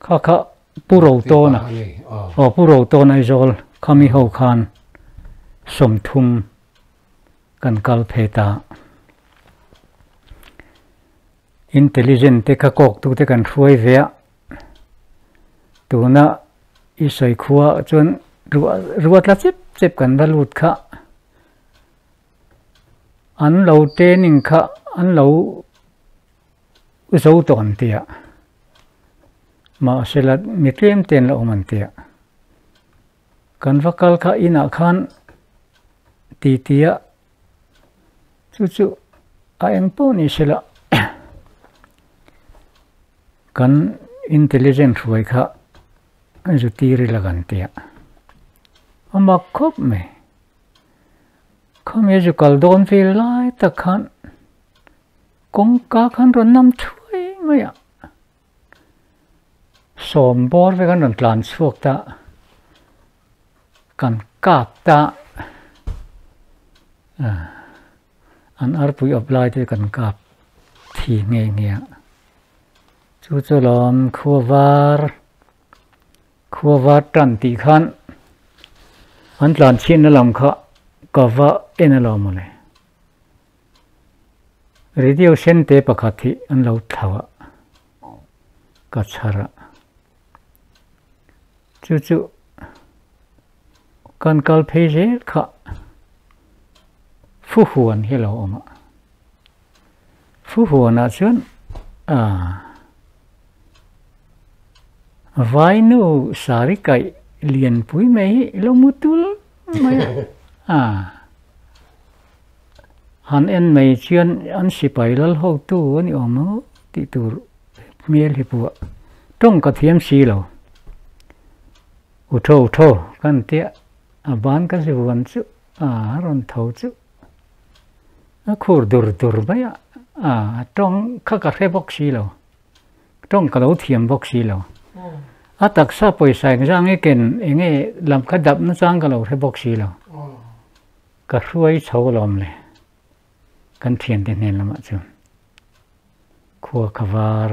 Kha kha Pu Rotawna, aw Pu Rotawna Aizawl khami ho khan 30 kan kal phei ta. Intelligent te kha kawk tu te kan hruai ve a, tuna i sawi khua chuan ruah ruah tla chep chep kan va lut kha. An lo training kha an lo zo tawh an ti a, mahse la mi tlem te an la awm an ti a. Kan va kal kha inah khan ti ti a, chu chu a eng pawh ni se la kan intelligent hruai kha zu tir ila kan ti a, a mak khawp mai. Khami zu kal dawn vel lai tak khan kawngka khan rawn nam thuai mai a, sawm bawr vek an rawn tlan chhuak ta, kan kap ta, an arpui awp lai te kan kap thi nghe nghe a, chu chu lawm khua var. Khua var tan tih khan an tlan chhiatna lam kha ka va en a lo mawle. Radio sen te pakhat hi an lo thlau a, ka chhar a. Chu chu kan kal phei zel kha Fu huan hi a lo awm a. Fu huanah chuan aaa. Vainu sari kaih lianpui mai hi ilo mu tul mai a, a han en mai chuan an sipai lal hotu a ni awm ang tih tur hmel hi pawh tawng ka thiam si lo. U tho tho kan tia a ban ka zi vuan chu a rawn tho chu a khur dur dur mai a, a tawng kha ka hre bawk si lo. Tawng ka lo thiam bawk si lo. A taksa pawisa engzang nge ken enge lam kha dap na chang ka lo hre bawk si lo. Ka hruai chho lawm le. Kan thian te hnen lamah chuan khua kha var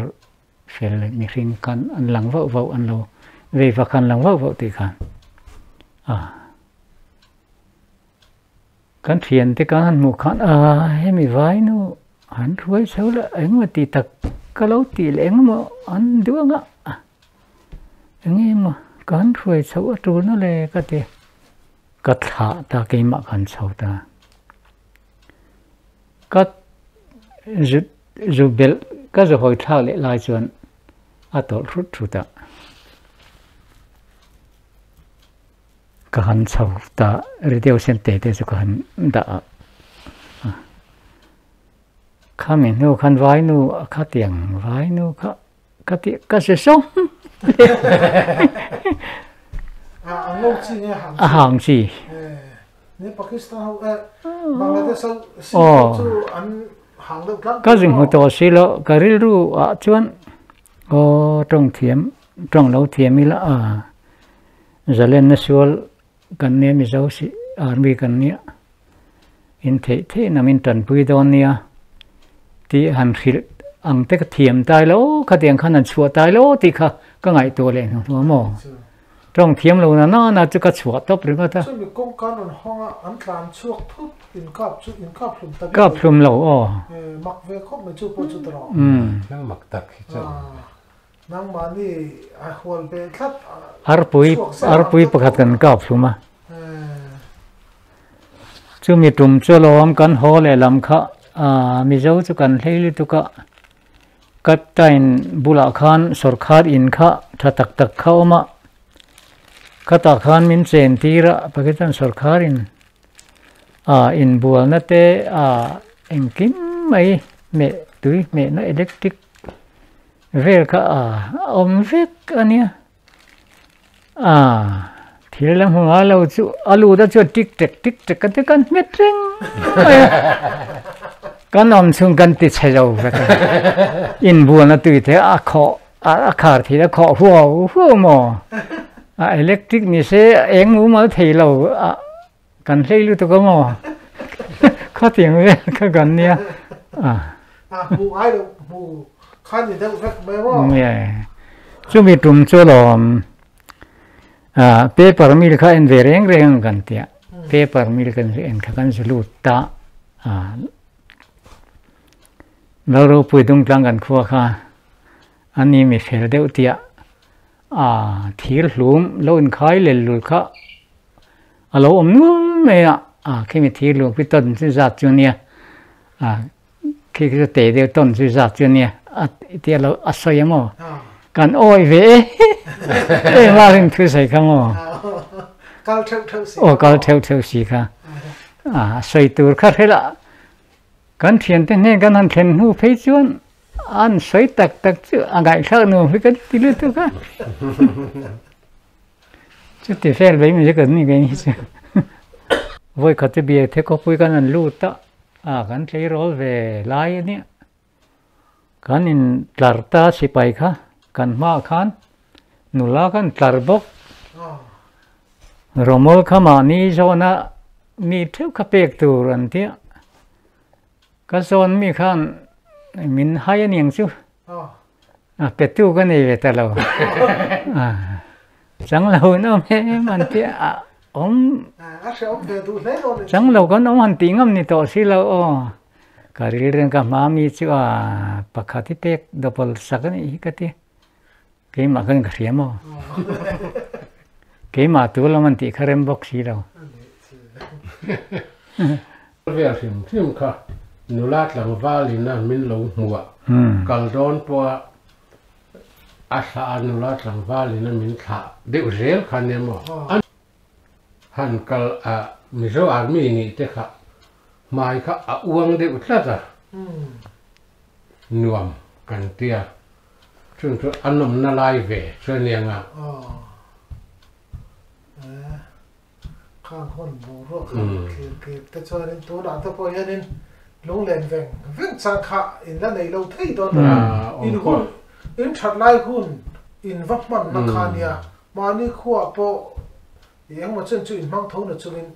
fel leh mihring khan an lang vauh vauh an lo vei va khan lang vauh vauh tih khan a. Kan thiante kan han hmuh khan a hemi vainu han hruai chho la engemaw tih tak ka lo tih leh engemaw an duh anga engemaw ka han hruai chho a tulna le ka ti ka thlah ta keimah ka han chho ta ka zu zu belh ka zu hawi thlak leh lai chuan a tawlh hrut hrut a. Ka han chho ta radio sen te te chu ka han dah a khami hnu khan vainu a khatiang vainu kha ka ti ka hre sawm a hang chi ka zing hmu tawh si lo ka rilru ah chuan aw tawng thiam tawng lo thiam ila a. Zalenna sual kan nia Mizo si Army kan nia in theih theih na min tanpui dawn nia tih han hrilh ang te ka thiam tai lo khatiang khan han chhuah tai lo tih kha ka ngaihtuah leh hnu hnu maw tawng thiam lo na na na chu ka chhuah tawp ringawt a. Chumi kawngka rawn hawng a an tlan chhuak thut in kap chu in kap hlum ta Kap hlum lo aw. Mak ve khawp mai chu pawh chu ta rawh. Thil mak tak hi chu. Nangmahni a hual beh tlat a Arpui chhuak zel ang arpui te pakhat pawh. kan kap hlum a. Chumi tum chu lawm kan haw leh lam kha ah Mizo chu kan hlei lutuk a, Captain bulah khan sawrkhar in kha tha tak tak kha awm a, khatah khan min chen tir a Pakistan sawrkhar in ah inbualna te ah engkim mai meh tui hmehna electric Vel kha a awm vek a nia a thil la hmu ngai lo chu a lut a chuan tik tek tik tek a ti kan hmet reng mai a kan awm chhung kan ti chhe zo vek a inbualna tui te a khawh a khar thei a khawh huau huau maw a electric ni se eng mumal thei lo a Kan hlei lutuk a maw? Khatiang vel kha kan nia. A hmu ngai lo, hmu kha ni deuh vek mai maw? Chumi tum chu lawm paper mill kha en ve reng reng ang kan tia. Paper mill kan en kha kan zu lut ta. Lalropui dungtlang kan khua kha ani mi fel deuh tia. A thir hlum lo inkhai lel lul kha a lo awm nual mai a, a khimi thir hlum khi tawn chu zat chu ania, a khi khi chu teh deuh tawn chu zat chu ania a tih a lo a sawi a maw, kan awi ve e engmah rin thu sawi kha maw, kal theuh theuh si aw kal theuh theuh si kha, a sawi tur kha hre lah kan thiante hnen kan han thlen hnu phei chuan An sawi tak tak chu a ngaihthlak nuam hi ka ti lutuk a. Chuti fel mai mai chu kan ni ngei ni chu. Vawi khat chu biak the khawpui kan han lut a, a kan tleirawl ve lai a nia. Kan in tlar ta sipai kha kan hmaah khan nula khan tlar bawk. Rawmawl kha mahni zawna mi theuh kha pek tur an tia. Ka zawn mi khan min hai a niang chu a petu ka nei ve ta lo chang lo in awm em an ti a awm chang lo kan awm han tih ngam ni tawh si lo aw ka rilreng ka hma mi chu a pakhat hi pek double sak a nih hi ka ti keimah khan ka hria maw keimah tu lam an tih kha rem bawk si lo. Vel hrim hrim kha nula tlangval in a min lo hmuh a, kal dawn pawh a a thlah a nula tlangval in a min thlah deuh zel kha nia maw? Han kal a Mizo Army nih te kha hmai kha a uang deuh tlat a, nuam kan tia chung chu a nawmna lai ve chu a nia nga. Khang hun boruak kha thlir kir te chuanin tunah te pawh hianin lunglen veng veng chang kha in la nei lo thei dawn lo a, in hun in that lai hun in va hmanna kha nia, mahni khuaah pawh i engmaw chen chu in hmang tho na chungin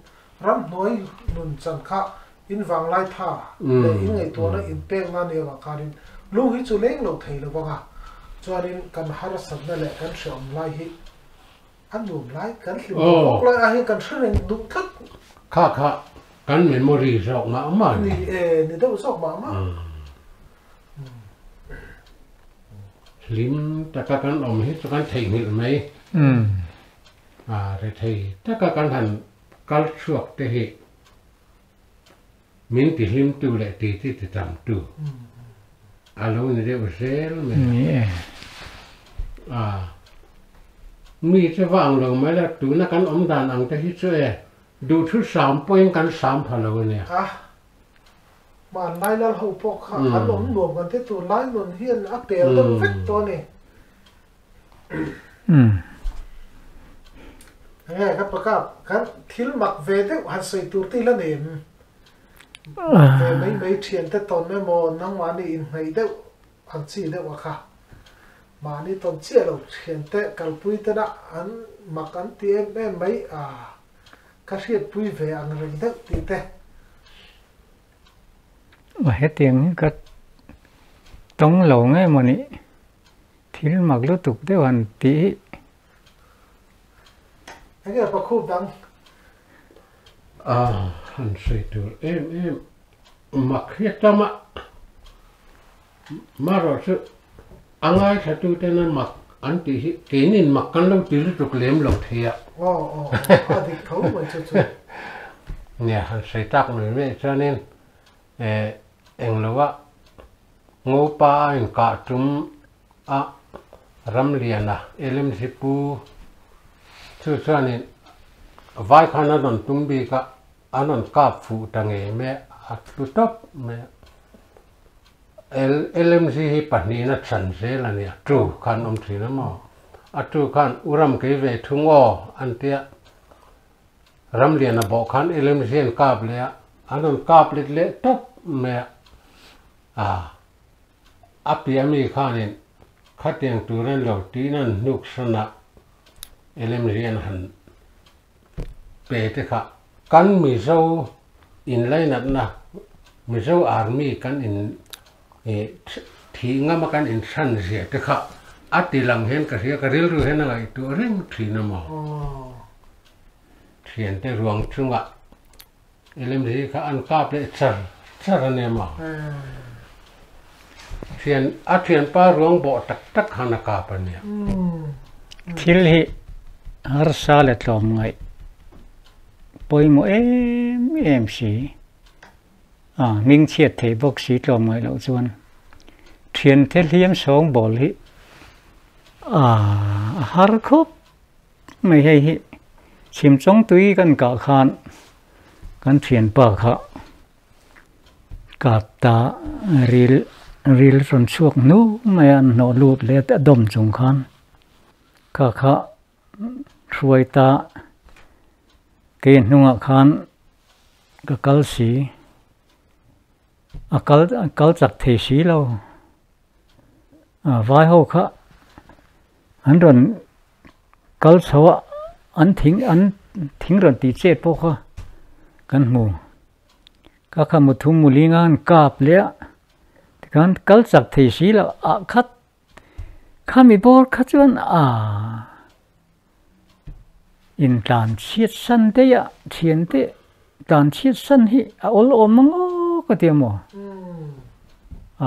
ramhnuai nun chan kha in vanglai tha leh in ngaihtuahna in pekna nia avang khanin lung hi chu leng lo thei lo vang a, chuanin kan harsatna leh kan hreawm lai hi A nuam lai kan hlim duh bawk lai ah hian kan hre reng duh tlat. Kha kha. Kan memory zawk mah mah a ni. Ni e, ni deuh zawk mah mah. Hlim taka kan awm hi chu kan theihnghilh mai. A rethei taka kan han kal chhuak te hi min tihlimtu leh titi titamtu a lo ni deuh zel mai a. Ni e. A mi chu va ang lo mai la, tuna kan awm dan ang te hi chu e Duhthu sam pawhin kan sam pha lo a nia. A, hmanlai lal ho pawh kha an awm nuam kan ti tur lai nun hian a pel deuh vek tawh a ni. Enge ka pakap kan thil mak ve deuh han sawi tur te hi la nei em? Mak ve mai mai thian te tawn emaw nangmahni inhnaih deuh ang chi deuh a kha. Mahni tawn chiah lo thiante kalpui tena an mak an ti em em mai a, ka hriatpui ve ang reng deuh tih te. Aw hetiang hi ka tawng lo nge maw ni, thil mak lutuk deuh han tih hi. Enge pakhup dang? A han sawi tur em em mak hi a tam a. Marawh chu a ngaithlatuten a mak an tih hi keinin mak kan lo ti lutuk lem lo thei a. Aw aw aw a dik tho mai chu chu. Nia han sawi tak mai mai chuanin eh eng loa Ngopa a inkah tum a Ramliana LMC pu chu chuanin vai khan a rawn tum bik a an rawn kap fuh ta ngei mai a a tlu tawp mai a. LMC hi pahnihna chhan zel a nia, tu khan awm thin a maw? A tu khan u ram kei ve thung aw an tia, Ramliana bawh khan LMC an kap leh a, an rawn kap let leh tawp mai a, a a piah mi khanin khatiang tur an lo tiin an hnuk san a, LMC an han pe te kha kan Mizo inlainatna, Mizo Army kan in thih ngam a kan inhran zia te kha a ti lang hian ka hria, ka rilru hian a ngaihtuah reng thin a maw? Thiante ruang chungah LMZ kha an kap leh char char a nia maw? Thian a thianpa ruang bawh tak tak khan a kap a nia. Thil hi harsa leh tlawm ngaih pawimawh em em si a hming chhiat thei bawk si tlawm ngaih loh chuan thiante hliam sawng bawl hi a har khawp mai hei hi chhim chawng tui kan kah khan kan thianpa kha Kap ta ril ril rawn chhuak hnu mai a an hnawh lut leh a dawm chung khan kha kha hruai ta kei hnungah khan ka kal si a kal a kal chak thei si lo a vai ho kha an rawn kal chho a an thing an thing rawn tih chet pawh kha kan hmu. Ka kha muthum mulinga an kap leh a tikhan kal chak thei si lo ah khat khami bawr kha chuan ah in tlan chhiat san daih a thian te tlan chhiat san hi a awl awm ang aw ka ti a maw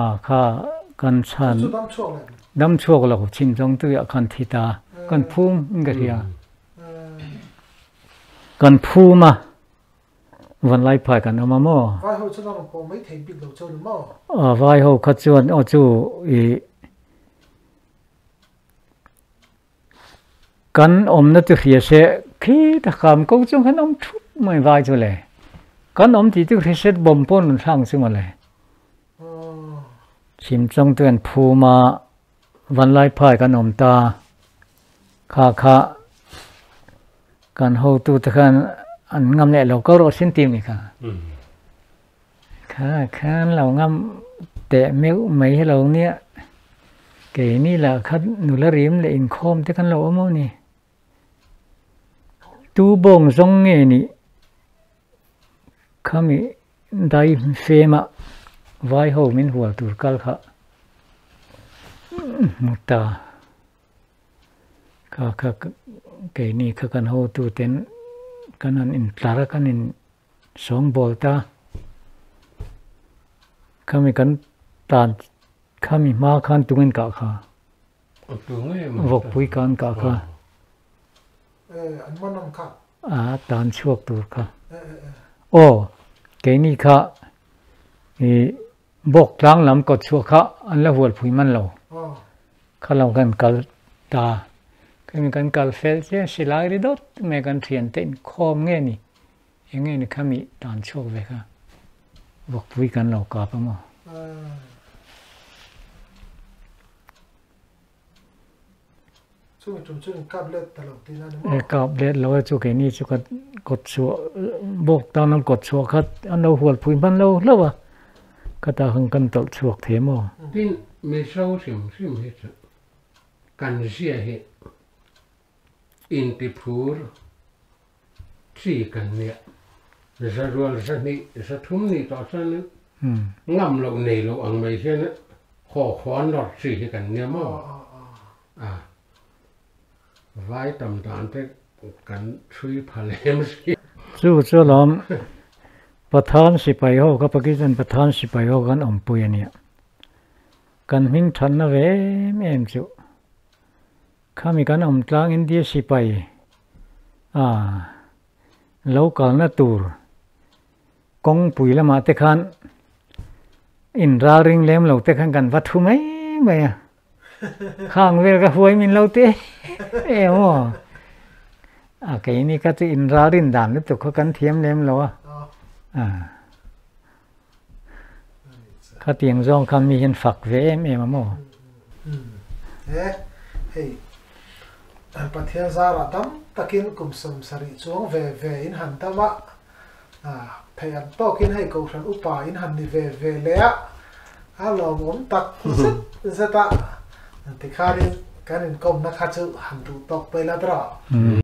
ah kha kan chhan dam chhuak lo chin zawng tuiah khan thi ta kan phum in ka hria kan phum a. Vanlai phai kan awm a maw? Vai ho chuan a rawn pawh mai thei bik lo chu a ni maw? A vai ho kha chuan aw chu i kan awmna chu hria se khi ta kham ko chung khan awm thup mai vai chu le. Kan awm tih chu hria se bawm pawh an rawn thlak chu mawle. Chhim chawng chu an phum a, Vanlai phai kan awm ta. Kha kha kan hotute khan an ngam leh lo ko rawh sin tih ni kha. Kha khan lo ngam teh meuh mai hi lo nia. Keini lah kha nula rim leh inkhawm te khan lo awm ho ni. Tu bawng zawng nge nih khami dai fema vai ho min hual tur kal kha hmu ta. Kha kha keini kha kan hotu ten kan han intlar a kan in sawngbawl ta. Khami kan tan khami hma khan tungin kah kha. Vawkpui kan kah kha. A tan chhuak tur kha. Aw, keini kha i bawk tlang lam kawt chhuah kha an la hual phui man lo. Kha lo kan kal ta. Khami kan kal fel chiah silai ri dawt mai kan thian te inkhawm nge ni. Eng nge ni khami tan chhuak ve kha vawkpui kan lo kap a maw? Chumi tum chu in kap let ta lo tih na ni maw? E kap let lo e chu keini chu ka kawt chhuah bawk tan an kawt chhuah kha an lo hual phui hman lo hlauh a, ka ta khan kan tawlh chhuak thei maw? Tin, Mizo hrim hrim hi chu kan zia hi intiphur Chi kan nia. Za rual 200, 300 nih tawh chuan ngam loh nei loh ang mai hian haw khuan lawr chi hi kan nia maw? A vai tam dan te kan chhui pha lem si. Chu chu lawm Pathan sipai ho kha Pakistan Pathan sipai ho khan awmpui a nia. Kan hming thatna ve em em chu. Khami kan awm tlang India sipai a lo kalna tur kawngpui lamah te khan in ralring lem lo te khan kan va thu mai mai a, khang vel ka huai min lo te em aw a keini kha chu in ralrin dan lutuk kha kan thiam lem lo a, Khatiang zawng khan mi hian fak ve em em a maw? He hei Pathian zarah dam takin kum 70 chuang ve ve in han dam a, theih an tawkin hei Kohhran upa in han ni ve ve leh a, a lawmawm tak zet zet a, tikhanin kan inkawmna kha chu han duh tawk pei la ber a.